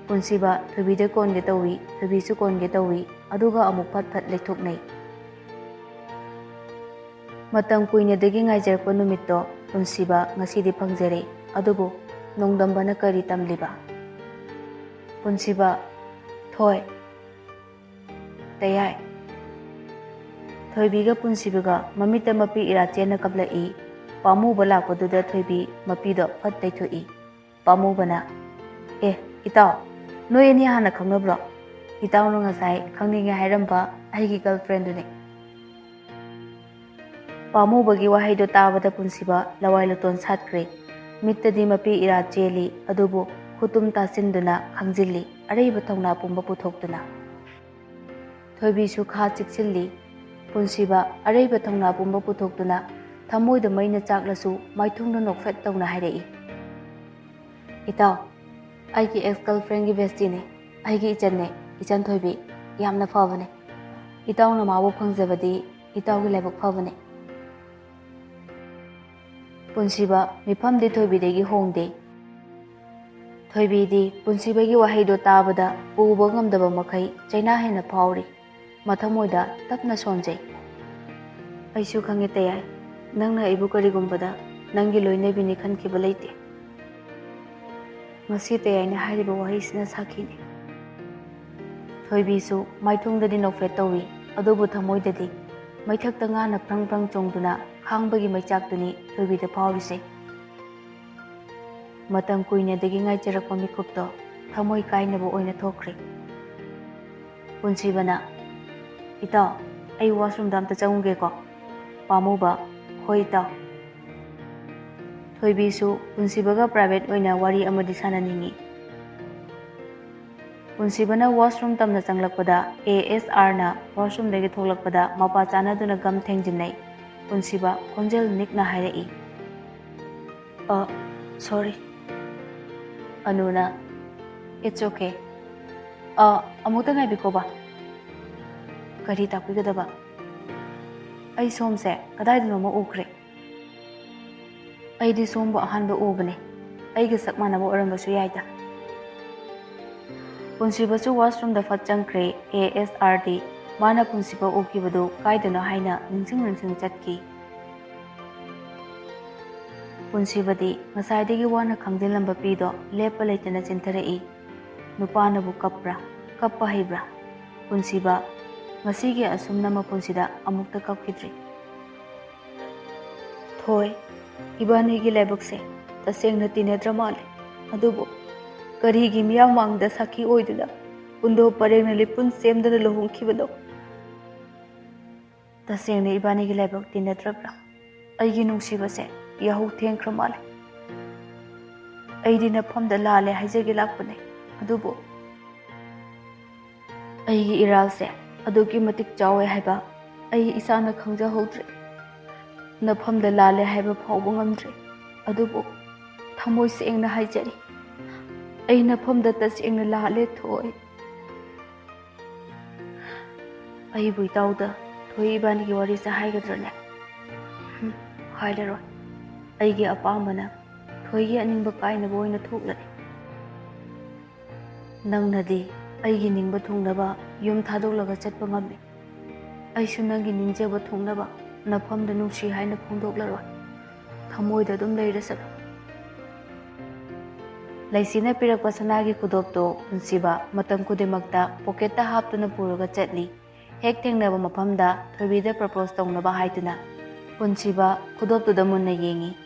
ꯄꯨꯟꯁꯤꯕ ꯊꯣꯏꯕꯤꯗ ꯀꯣꯟꯒꯦ ꯇꯧꯏ, ꯊꯣꯏꯕꯤꯁꯨ ꯀꯣꯟꯒꯦ ꯇꯧꯏ, ꯑꯗꯨꯒ ꯑꯃꯨꯛ ꯐꯠ ꯐꯠ ꯂꯩꯊꯣꯛꯅꯩ꯫ ꯃꯇꯝ ꯀꯨꯏꯅꯗꯒꯤ ꯉꯥꯏꯖꯔꯛꯄ ꯅꯨꯃꯤꯠꯇꯣ ꯄꯨꯟꯁꯤꯕ ꯉꯁꯤꯗꯤ ꯐꯪꯖꯔꯦ꯫ ꯑꯗꯨꯕꯨ ꯅꯣꯡꯗꯝꯕꯅ ꯀꯔꯤ ꯇꯝꯂꯤꯕ? ꯄꯨꯟꯁꯤꯕ, ꯊꯣꯏ, ꯇꯌꯥꯏ꯫ ꯊꯣꯏꯕꯤꯒ ꯄꯨꯟꯁꯤꯕꯒ ꯃꯃꯤꯠꯇ ꯃꯄꯤ ꯏꯔꯥ ꯆꯦꯟꯅ ꯀꯞꯂꯛꯏ꯫ ꯄꯥꯝꯃꯨꯕ ꯂꯥꯛꯄꯗꯨꯗ ꯊꯣꯏꯕꯤ ꯃꯄꯤꯗꯣ ꯐꯠ ꯇꯩꯊꯣꯛꯏ꯫ ꯄꯥꯝꯃꯨꯕꯅ, "ꯑꯦ, ꯏꯇꯥꯎ, ꯅꯣꯏ ꯑꯅꯤ ꯍꯥꯟꯅ ꯈꯪꯅꯕ꯭ꯔꯣ? ꯏꯇꯥꯎꯅ ꯉꯁꯥꯏ ꯈꯪꯅꯤꯡꯉꯦ ꯍꯥꯏꯔꯝꯕ ꯑꯩꯒꯤ girlfriend ꯗꯨꯅꯦ꯫" ꯄꯥꯝꯃꯨꯕꯒꯤ ꯋꯥꯍꯩꯗꯣ ꯇꯥꯕꯗ ꯄꯨꯟꯁꯤꯕ ꯂꯋꯥꯏ ꯂꯨꯇꯣꯟ ꯁꯥꯠꯈ꯭ꯔꯦ꯫ ꯃꯤꯠꯇꯗꯤ ꯃꯄꯤ ꯏꯔꯥ ꯆꯦꯜꯂꯤ, ꯑꯗꯨꯕꯨ ꯈꯨꯇꯨꯝ ꯇꯥꯁꯤꯟꯗꯨꯅ ꯈꯪꯖꯤꯜꯂꯤ, ꯑꯔꯩꯕ ꯊꯧꯅꯥ ꯄꯨꯝꯕ ꯄꯨꯊꯣꯛꯇꯨꯅ꯫ ꯊꯣꯏꯕꯤꯁꯨ ꯈꯥ ꯆꯤꯛꯁꯤꯜꯂꯤ꯫ ꯄꯨꯟꯁꯤꯕ ꯑꯔꯩꯕ ꯊꯧꯅꯥ ꯄꯨꯝꯕ ꯄꯨꯊꯣꯛꯇꯨꯅ ꯊꯃꯣꯏꯗ ꯃꯩꯅ ꯆꯥꯛꯂꯁꯨ ꯃꯥꯏꯊꯣꯡꯗ ꯅꯣꯛꯐꯦꯠ ꯇꯧꯅ ꯍꯥꯏꯔꯛꯏ, "ꯏꯇꯥꯎ, ꯑꯩꯒꯤ ex girlfriend ꯒꯤ bestie ꯅꯦ, ꯑꯩꯒꯤ ꯏꯆꯟꯅꯦ, ꯏꯆꯟ ꯊꯣꯏꯕꯤ, ꯌꯥꯝꯅ ꯐꯕꯅꯦ꯫ ꯏꯇꯥꯎꯅ ꯃꯥꯕꯨ ꯐꯪꯖꯕꯗꯤ ꯏꯇꯥꯎꯒꯤ ꯂꯥꯏꯕꯛ ꯐꯕꯅꯦ꯫" ꯄꯨꯟꯁꯤꯕ ꯃꯤꯐꯝꯗꯤ ꯊꯣꯏꯕꯤꯗꯒꯤ ꯍꯣꯡꯗꯦ꯫ ꯊꯣꯏꯕꯤꯗꯤ ꯄꯨꯟꯁꯤꯕꯒꯤ ꯋꯥꯍꯩꯗꯣ ꯇꯥꯕꯗ ꯄꯨꯕ ꯉꯝꯗꯕ ꯃꯈꯩ ꯆꯩꯅꯥ ꯍꯦꯟꯅ ꯐꯥꯎꯔꯤ꯫ ꯃꯊꯃꯣꯏꯗ ꯇꯞꯅ ꯁꯣꯟꯖꯩ꯫ "ꯑꯩꯁꯨ ꯈꯪꯉꯦ ꯇꯌꯥꯏ, ꯅꯪꯅ ꯑꯩꯕꯨ ꯀꯔꯤꯒꯨꯝꯕꯗ ꯅꯪꯒꯤ ꯂꯣꯏꯅꯕꯤꯅꯤ ꯈꯟꯈꯤꯕ ꯂꯩꯇꯦ꯫ ꯉꯁꯤ ꯇꯌꯥꯏꯅ ꯍꯥꯏꯔꯤꯕ ꯋꯥꯍꯩꯁꯤꯅ ꯁꯥꯈꯤꯅꯤ꯫ ꯊꯣꯏꯕꯤꯁꯨ ꯃꯥꯏꯊꯣꯡꯗꯗꯤ ꯅꯣꯛꯐꯦꯠ ꯇꯧꯏ, ꯑꯗꯨꯕꯨ ꯊꯃꯣꯏꯗꯗꯤ ꯃꯩꯊꯛꯇ ꯉꯥꯅ ꯄ꯭ꯔꯪ ꯄ꯭ꯔꯪ ꯆꯣꯡꯗꯨꯅ ꯈꯥꯡꯕꯒꯤ ꯃꯩꯆꯥꯛꯇꯨꯅꯤ ꯊꯣꯏꯕꯤꯗ ꯐꯥꯎꯔꯤꯁꯦ꯫ ꯃꯇꯝ ꯀꯨꯏꯅꯗꯒꯤ ꯉꯥꯏꯖꯔꯛꯄ ꯃꯤꯀꯨꯞꯇꯣ ꯊꯃꯣꯏ ꯀꯥꯏꯅꯕ ꯑꯣꯏꯅ ꯊꯣꯛꯈ꯭ꯔꯦ꯫ ꯄꯨꯟꯁꯤꯕꯅ, "ꯏꯇꯥꯎ, ꯑꯩ ꯋꯥꯁꯔꯨꯝꯗ ꯑꯝꯇ ꯆꯪꯉꯨꯒꯦꯀꯣ꯫" ꯄꯥꯝꯃꯨꯕ, "ꯍꯣꯏ ꯏꯇꯥꯎ꯫" ꯊꯣꯏꯕꯤꯁꯨ ꯄꯨꯟꯁꯤꯕꯒ ꯄ꯭ꯔꯥꯏꯚꯦꯠ ꯑꯣꯏꯅ ꯋꯥꯔꯤ ꯑꯃꯗꯤ ꯁꯥꯟꯅꯅꯤꯡꯏ꯫ ꯄꯨꯟꯁꯤꯕꯅ ꯋꯥꯁꯔꯨꯝ ꯇꯝꯅ ꯆꯪꯂꯛꯄꯗ ꯑꯦ ꯑꯦꯁ ꯑꯥꯔꯅ ꯋꯥꯁꯔꯨꯝꯗꯒꯤ ꯊꯣꯛꯂꯛꯄꯗ ꯃꯄꯥ ꯆꯥꯅꯗꯨꯅ ꯒꯝ ꯊꯦꯡꯖꯤꯟꯅꯩ꯫ ꯄꯨꯟꯁꯤꯕ ꯈꯣꯟꯖꯦꯜ ꯅꯤꯛꯅ ꯍꯥꯏꯔꯛꯏ, "ꯑ, ꯁꯣꯔꯤ꯫" ꯑꯅꯨꯅ, "It's okay꯫ ꯑ, ꯑꯃꯨꯛꯇ ꯉꯥꯏꯕꯤꯈꯣꯕ꯫" "ꯀꯔꯤ ꯇꯥꯛꯄꯤꯒꯗꯕ?" "ꯑꯩ ꯁꯣꯝꯁꯦ ꯀꯗꯥꯏꯗꯅꯣꯃ ꯎꯈ꯭ꯔꯦ꯫ ꯑꯩꯗꯤ ꯁꯣꯝꯕꯨ ꯑꯍꯥꯟꯕ ꯎꯕꯅꯦ꯫ ꯑꯩꯒ ꯆꯞ ꯃꯥꯟꯅꯕ ꯑꯣꯏꯔꯝꯕꯁꯨ ꯌꯥꯏꯗ꯫" ꯄꯨꯟꯁꯤꯕꯁꯨ ꯋꯥꯁꯔꯨꯝꯗ ꯐꯠ ꯆꯪꯈ꯭ꯔꯦ꯫ ꯑꯦ ꯑꯦꯁ ꯑꯥꯔꯗꯤ ꯃꯥꯅ ꯄꯨꯟꯁꯤꯕ ꯎꯈꯤꯕꯗꯨ ꯀꯥꯏꯗꯅꯣ ꯍꯥꯏꯅ ꯅꯤꯡꯁꯤꯡ ꯅꯤꯡꯁꯤꯡ ꯆꯠꯈꯤ꯫ ꯄꯨꯟꯁꯤꯕꯗꯤ ꯉꯁꯥꯏꯗꯒꯤ ꯋꯥꯅ ꯈꯥꯡꯖꯤꯜꯂꯝꯕ ꯄꯤꯗꯣ ꯂꯦꯞꯄ ꯂꯩꯇꯅ ꯆꯤꯟꯊꯔꯛꯏ꯫ ꯅꯨꯄꯥꯅꯕꯨ ꯀꯞꯄ꯭ꯔꯥ? ꯀꯞꯄ ꯍꯩꯕ꯭ꯔꯥ? ꯄꯨꯟꯁꯤꯕ ꯉꯁꯤꯒꯤ ꯑꯁꯨꯝꯅ ꯃꯄꯨꯟꯁꯤꯗ ꯑꯃꯨꯛꯇ ꯀꯞꯈꯤꯗ꯭ꯔꯤ꯫ "ꯊꯣꯏ, ꯏꯕꯥꯅꯤꯒꯤ ꯂꯥꯏꯕꯛꯁꯦ ꯇꯁꯦꯡꯅ ꯇꯤꯟꯅꯗ꯭ꯔ ꯃꯥꯜꯂꯦ꯫ ꯑꯗꯨꯕꯨ ꯀꯔꯤꯒꯤ ꯃꯤꯌꯥꯝ ꯃꯥꯡꯗ ꯁꯥꯈꯤ ꯑꯣꯏꯗꯨꯅ ꯄꯨꯟꯗꯣ ꯄꯔꯦꯡꯅ ꯂꯤꯄꯨꯟ ꯁꯦꯝꯗꯅ ꯂꯨꯍꯣꯡꯈꯤꯕꯅꯣ? ꯇꯁꯦꯡꯅ ꯏꯕꯥꯅꯤꯒꯤ ꯂꯥꯏꯕꯛ ꯇꯤꯟꯅꯗ꯭ꯔꯕ꯭ꯔꯥ? ꯑꯩꯒꯤ ꯅꯨꯡꯁꯤꯕꯁꯦ ꯌꯥꯍꯧ ꯊꯦꯡꯈ꯭ꯔ ꯃꯥꯜꯂꯦ꯫ ꯑꯩꯗꯤ ꯅꯐꯝꯗ ꯂꯥꯜꯂꯦ ꯍꯥꯏꯖꯒꯦ ꯂꯥꯛꯄꯅꯦ꯫ ꯑꯗꯨꯕꯨ ꯑꯩꯒꯤ ꯏꯔꯥꯜꯁꯦ ꯑꯗꯨꯛꯀꯤ ꯃꯇꯤꯛ ꯆꯥꯎꯋꯦ ꯍꯥꯏꯕ ꯑꯩ ꯏꯁꯥꯅ ꯈꯪꯖꯍꯧꯗ꯭ꯔꯦ꯫ ꯅꯐꯝꯗ ꯂꯥꯜꯂꯦ ꯍꯥꯏꯕ ꯐꯥꯎꯕ ꯉꯝꯗ꯭ꯔꯦ꯫ ꯑꯗꯨꯕꯨ ꯊꯃꯣꯏ ꯁꯦꯡꯅ ꯍꯥꯏꯖꯔꯤ, ꯑꯩ ꯅꯐꯝꯗ ꯇꯁꯦꯡꯅ ꯂꯥꯜꯂꯦ, ꯊꯣꯏ꯫" "ꯑꯩꯕꯨ ꯏꯇꯥꯎꯗ ꯊꯣꯏ ꯏꯕꯥꯅꯤꯒꯤ ꯋꯥꯔꯤꯁꯦ ꯍꯥꯏꯒꯗ꯭ꯔꯅꯦ?" "ꯍꯨꯝ, ꯍꯥꯏꯔꯔꯣꯏ꯫ ꯑꯩꯒꯤ ꯑꯄꯥꯝꯕꯅ ꯊꯣꯏꯒꯤ ꯑꯅꯤꯡꯕ ꯀꯥꯏꯅꯕ ꯑꯣꯏꯅ ꯊꯣꯛꯂꯅꯤ꯫ ꯅꯪꯅꯗꯤ ꯑꯩꯒꯤ ꯅꯤꯡꯕ ꯊꯨꯡꯅꯕ ꯌꯨꯝ ꯊꯥꯗꯣꯛꯂꯒ ꯆꯠꯄ ꯉꯝꯃꯤ꯫ ꯑꯩꯁꯨ ꯅꯪꯒꯤ ꯅꯤꯡꯖꯕ ꯊꯨꯡꯅꯕ ꯅꯐꯝꯗꯨ ꯅꯨꯡꯁꯤ ꯍꯥꯏꯅ ꯐꯣꯡꯗꯣꯛꯂꯔꯣꯏ꯫ ꯊꯃꯣꯏꯗ ꯑꯗꯨꯝ ꯂꯩꯔꯁꯅꯨ꯫ ꯂꯩꯁꯤꯅ ꯄꯤꯔꯛꯄ ꯁꯅꯥꯒꯤ ꯈꯨꯗꯣꯞꯇꯣ ꯄꯨꯟꯁꯤꯕ ꯃꯇꯝ ꯈꯨꯗꯤꯡꯃꯛꯇ ꯄꯣꯀꯦꯠꯇ ꯍꯥꯞꯇꯨꯅ ꯄꯨꯔꯒ ꯆꯠꯂꯤ꯫ ꯍꯦꯛ ꯊꯦꯡꯅꯕ ꯃꯐꯝꯗ ꯊꯣꯏꯕꯤꯗ ꯄ꯭ꯔꯄꯣꯁ ꯇꯧꯅꯕ ꯍꯥꯏꯗꯨꯅ ꯄꯨꯟꯁꯤꯕ ꯈꯨꯗꯣꯞꯇꯨꯗ ꯃꯨꯟꯅ ꯌꯦꯡꯉꯤ꯫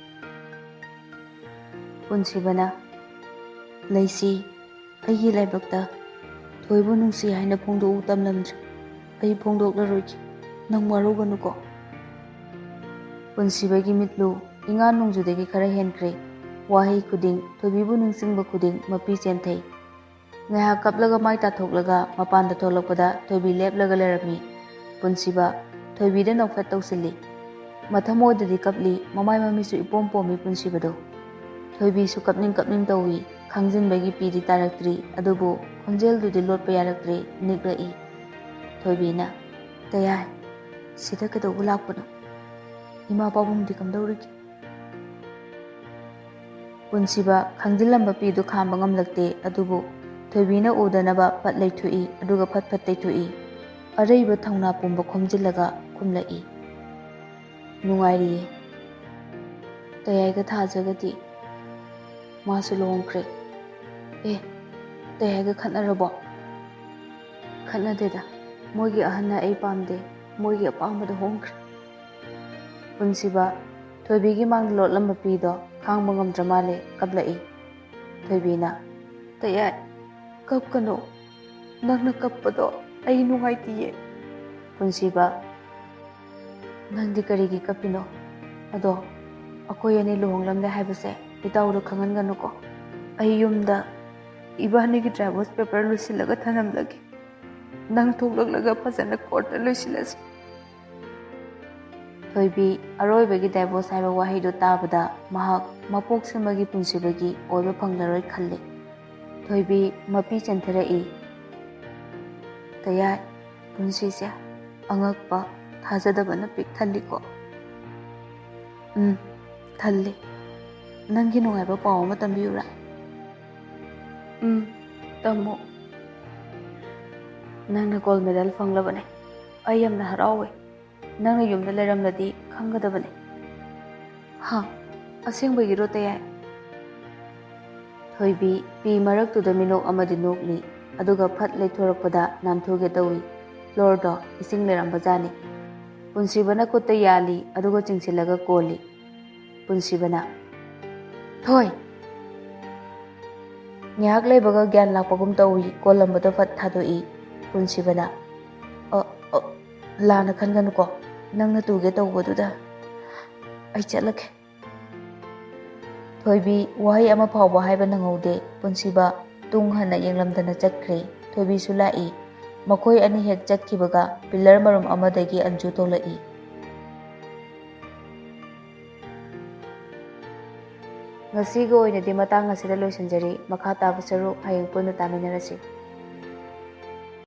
ꯄꯨꯟꯁꯤꯕꯅ, "ꯂꯩꯁꯤ, ꯑꯩꯒꯤ ꯂꯥꯏꯕꯛꯇ ꯊꯣꯏꯕꯨ ꯅꯨꯡꯁꯤ ꯍꯥꯏꯅ ꯐꯣꯡꯗꯣꯛꯎ ꯇꯝꯂꯝꯗ꯭ꯔꯦ꯫ ꯑꯩ ꯐꯣꯡꯗꯣꯛꯂꯔꯣꯏꯒꯦ꯫ ꯅꯪ ꯋꯥꯔꯧꯒꯅꯨꯀꯣ꯫" ꯄꯨꯟꯁꯤꯕꯒꯤ ꯃꯤꯠꯂꯨ ꯏꯉꯥ ꯅꯣꯡꯖꯨꯗꯒꯤ ꯈꯔ ꯍꯦꯟꯈ꯭ꯔꯦ꯫ ꯋꯥꯍꯩ ꯈꯨꯗꯤꯡ, ꯊꯣꯏꯕꯤꯕꯨ ꯅꯤꯡꯁꯤꯡꯕ ꯈꯨꯗꯤꯡ ꯃꯄꯤ ꯆꯦꯟꯊꯩ꯫ ꯉꯥꯏꯍꯥꯛ ꯀꯞꯂꯒ ꯃꯥꯏ ꯇꯥꯊꯣꯛꯂꯒ ꯃꯄꯥꯟꯗ ꯊꯣꯛꯂꯛꯄꯗ ꯊꯣꯏꯕꯤ ꯂꯦꯞꯂꯒ ꯂꯩꯔꯝꯃꯤ꯫ ꯄꯨꯟꯁꯤꯕ ꯊꯣꯏꯕꯤꯗ ꯅꯣꯛꯐꯦꯠ ꯇꯧꯁꯤꯜꯂꯤ꯫ ꯃꯊꯃꯣꯏꯗꯗꯤ ꯀꯞꯂꯤ, ꯃꯃꯥꯏ ꯃꯃꯤꯠꯁꯨ ꯏꯄꯣꯝ ꯄꯣꯝꯃꯤ ꯄꯨꯟꯁꯤꯕꯗꯣ꯫ ꯊꯣꯏꯕꯤꯁꯨ ꯀꯞꯅꯤꯡ ꯀꯞꯅꯤꯡ ꯇꯧꯏ꯫ ꯈꯥꯡꯖꯤꯟꯕꯒꯤ ꯄꯤꯗꯤ ꯇꯥꯔꯛꯇ꯭ꯔꯤ, ꯑꯗꯨꯕꯨ ꯈꯣꯟꯖꯦꯜꯗꯨꯗꯤ ꯂꯣꯠꯄ ꯌꯥꯔꯛꯇ꯭ꯔꯦ, ꯅꯤꯛꯂꯛꯏ꯫ ꯊꯣꯏꯕꯤꯅ, "ꯇꯌꯥꯏ, ꯁꯤꯗ ꯀꯩꯗꯧꯕ ꯂꯥꯛꯄꯅꯣ? ꯏꯃꯥ ꯄꯥꯕꯨꯡꯗꯤ ꯀꯝꯗꯧꯔꯤꯒꯦ?" ꯄꯨꯟꯁꯤꯕ ꯈꯥꯡꯖꯤꯜꯂꯝꯕ ꯄꯤꯗꯨ ꯈꯥꯝꯕ ꯉꯝꯂꯛꯇꯦ, ꯑꯗꯨꯕꯨ ꯊꯣꯏꯕꯤꯅ ꯎꯗꯅꯕ ꯄꯠ ꯂꯩꯊꯣꯛꯏ, ꯑꯗꯨꯒ ꯐꯠ ꯐꯠ ꯇꯩꯊꯣꯛꯏ꯫ ꯑꯔꯩꯕ ꯊꯧꯅꯥ ꯄꯨꯝꯕ ꯈꯣꯝꯖꯤꯜꯂꯒ ꯈꯨꯝꯂꯛꯏ, "ꯅꯨꯡꯉꯥꯏꯔꯤꯌꯦ꯫ ꯇꯌꯥꯏꯒ ꯊꯥꯖꯒꯗꯤ ꯃꯥꯁꯨ ꯂꯨꯍꯣꯡꯈ꯭ꯔꯦ꯫ ꯑꯦ, ꯇꯌꯥꯏꯒ ꯈꯠꯅꯔꯕꯣ?" "ꯈꯠꯅꯗꯦꯗ, ꯃꯣꯏꯒꯤ ꯑꯍꯟꯅ ꯑꯩ ꯄꯥꯝꯗꯦ, ꯃꯣꯏꯒꯤ ꯑꯄꯥꯝꯕꯗ ꯍꯣꯡꯈ꯭ꯔꯦ꯫" ꯄꯨꯟꯁꯤꯕ ꯊꯣꯏꯕꯤꯒꯤ ꯃꯥꯡꯗ ꯂꯣꯠꯂꯝꯕ ꯄꯤꯗꯣ ꯈꯥꯡꯕ ꯉꯝꯗ꯭ꯔ ꯃꯥꯜꯂꯦ, ꯀꯞꯂꯛꯏ꯫ ꯊꯣꯏꯕꯤꯅ, "ꯇꯌꯥꯏ, ꯀꯞꯀꯅꯨ꯫ ꯅꯪꯅ ꯀꯞꯄꯗꯣ ꯑꯩ ꯅꯨꯡꯉꯥꯏꯇꯤꯌꯦ꯫" ꯄꯨꯟꯁꯤꯕ, "ꯅꯪꯗꯤ ꯀꯔꯤꯒꯤ ꯀꯞꯄꯤꯅꯣ? ꯑꯗꯣ ꯑꯩꯈꯣꯏ ꯑꯅꯤ ꯂꯨꯍꯣꯡꯂꯝꯂꯦ ꯍꯥꯏꯕꯁꯦ ꯏꯇꯥꯎꯗ ꯈꯪꯍꯟꯒꯅꯨꯀꯣ꯫ ꯑꯩ ꯌꯨꯝꯗ ꯏꯕꯥꯅꯤꯒꯤ ꯗꯥꯏꯚꯣꯔꯁ ꯄꯦꯄꯔ ꯂꯣꯏꯁꯤꯜꯂꯒ ꯊꯅꯝꯂꯒꯦ꯫ ꯅꯪ ꯊꯣꯛꯂꯛꯂꯒ ꯐꯖꯅ ꯀꯣꯔꯠꯇ ꯂꯣꯏꯁꯤꯜꯂꯁꯤ꯫" ꯊꯣꯏꯕꯤ ꯑꯔꯣꯏꯕꯒꯤ ꯗꯥꯏꯚꯣꯔꯁ ꯍꯥꯏꯕ ꯋꯥꯍꯩꯗꯨ ꯇꯥꯕꯗ ꯃꯍꯥꯛ ꯃꯄꯣꯛꯁꯤꯃꯒꯤ ꯄꯨꯟꯁꯤꯕꯒꯤ ꯑꯣꯏꯕ ꯐꯪꯂꯔꯣꯏ ꯈꯜꯂꯤ꯫ ꯊꯣꯏꯕꯤ ꯃꯄꯤ ꯆꯦꯟꯊꯔꯛꯏ꯫ "ꯇꯌꯥꯏ, ꯄꯨꯟꯁꯤꯁꯦ ꯑꯉꯛꯄ, ꯊꯥꯖꯗꯕꯅ ꯄꯤꯛ ꯊꯜꯂꯤꯀꯣ꯫" "ꯎꯝ, ꯊꯜꯂꯤ꯫ ꯅꯪꯒꯤ ꯅꯨꯡꯉꯥꯏꯕ ꯄꯥꯎ ꯑꯃ ꯇꯝꯕꯤꯌꯨꯔꯥ?" "ꯎꯝ, ꯇꯝꯃꯨ꯫" "ꯅꯪꯅ ꯒꯣꯜ ꯃꯦꯗꯜ ꯐꯪꯂꯕꯅꯦ꯫ ꯑꯩ ꯌꯥꯝꯅ ꯍꯔꯥꯎꯋꯦ꯫ ꯅꯪꯅ ꯌꯨꯝꯗ ꯂꯩꯔꯝꯂꯗꯤ ꯈꯪꯒꯗꯕꯅꯤ꯫ ꯍꯥ? ꯑꯁꯦꯡꯕꯒꯤꯔꯣ, ꯇꯌꯥꯏ? ꯊꯣꯏꯕꯤ ꯄꯤ ꯃꯔꯛꯇꯨꯗ ꯃꯤꯅꯣꯛ ꯑꯃꯗꯤ ꯅꯣꯛꯂꯤ, ꯑꯗꯨꯒ ꯐꯠ ꯂꯩꯊꯣꯔꯛꯄꯗ ꯅꯥꯟꯊꯨꯒꯦ ꯇꯧꯏ꯫ ꯐ꯭ꯂꯣꯔꯗꯣ ꯏꯁꯤꯡ ꯂꯩꯔꯝꯕꯖꯥꯠꯅꯤ꯫ ꯄꯨꯟꯁꯤꯕꯅ ꯈꯨꯠꯇ ꯌꯥꯜꯂꯤ, ꯑꯗꯨꯒ ꯆꯤꯡꯁꯤꯜꯂꯒ ꯀꯣꯜꯂꯤ꯫ ꯄꯨꯟꯁꯤꯕꯅ, "ꯊꯣꯏ!" ꯉꯥꯏꯍꯥꯛ ꯂꯩꯕꯒ ꯒ꯭ꯌꯥꯟ ꯂꯥꯛꯄꯒꯨꯝ ꯇꯧꯏ, ꯀꯣꯜꯂꯝꯕꯗꯣ ꯐꯠ ꯊꯥꯗꯣꯛꯏ꯫ ꯄꯨꯟꯁꯤꯕꯅ, "ꯑ, ꯑ, ꯂꯥꯟꯅ ꯈꯟꯒꯅꯨꯀꯣ, ꯅꯪꯅ ꯇꯨꯒꯦ ꯇꯧꯕꯗꯨꯗ꯫ ꯑꯩ ꯆꯠꯂꯒꯦ꯫" ꯊꯣꯏꯕꯤ ꯋꯥꯍꯩ ꯑꯃ ꯐꯥꯎꯕ ꯍꯥꯏꯕ ꯅꯪꯍꯧꯗꯦ꯫ ꯄꯨꯟꯁꯤꯕ ꯇꯨꯡ ꯍꯟꯅ ꯌꯦꯡꯂꯝꯗꯅ ꯆꯠꯈ꯭ꯔꯦ꯫ ꯊꯣꯏꯕꯤꯁꯨ ꯂꯥꯛꯏ꯫ ꯃꯈꯣꯏ ꯑꯅꯤ ꯍꯦꯛ ꯆꯠꯈꯤꯕꯒ ꯄꯤꯂꯔ ꯃꯔꯨꯝ ꯑꯃꯗꯒꯤ ꯑꯟꯖꯨ ꯊꯣꯛꯂꯛꯏ꯫ ꯉꯁꯤꯒꯤ ꯑꯣꯏꯅꯗꯤ ꯃꯇꯥꯡ ꯑꯁꯤꯗ ꯂꯣꯏꯁꯤꯟꯖꯔꯤ꯫ ꯃꯈꯥ ꯇꯥꯕ ꯁꯔꯨꯛ ꯍꯌꯦꯡ ꯄꯨꯟꯅ ꯇꯥꯃꯤꯟꯅꯔꯁꯤ꯫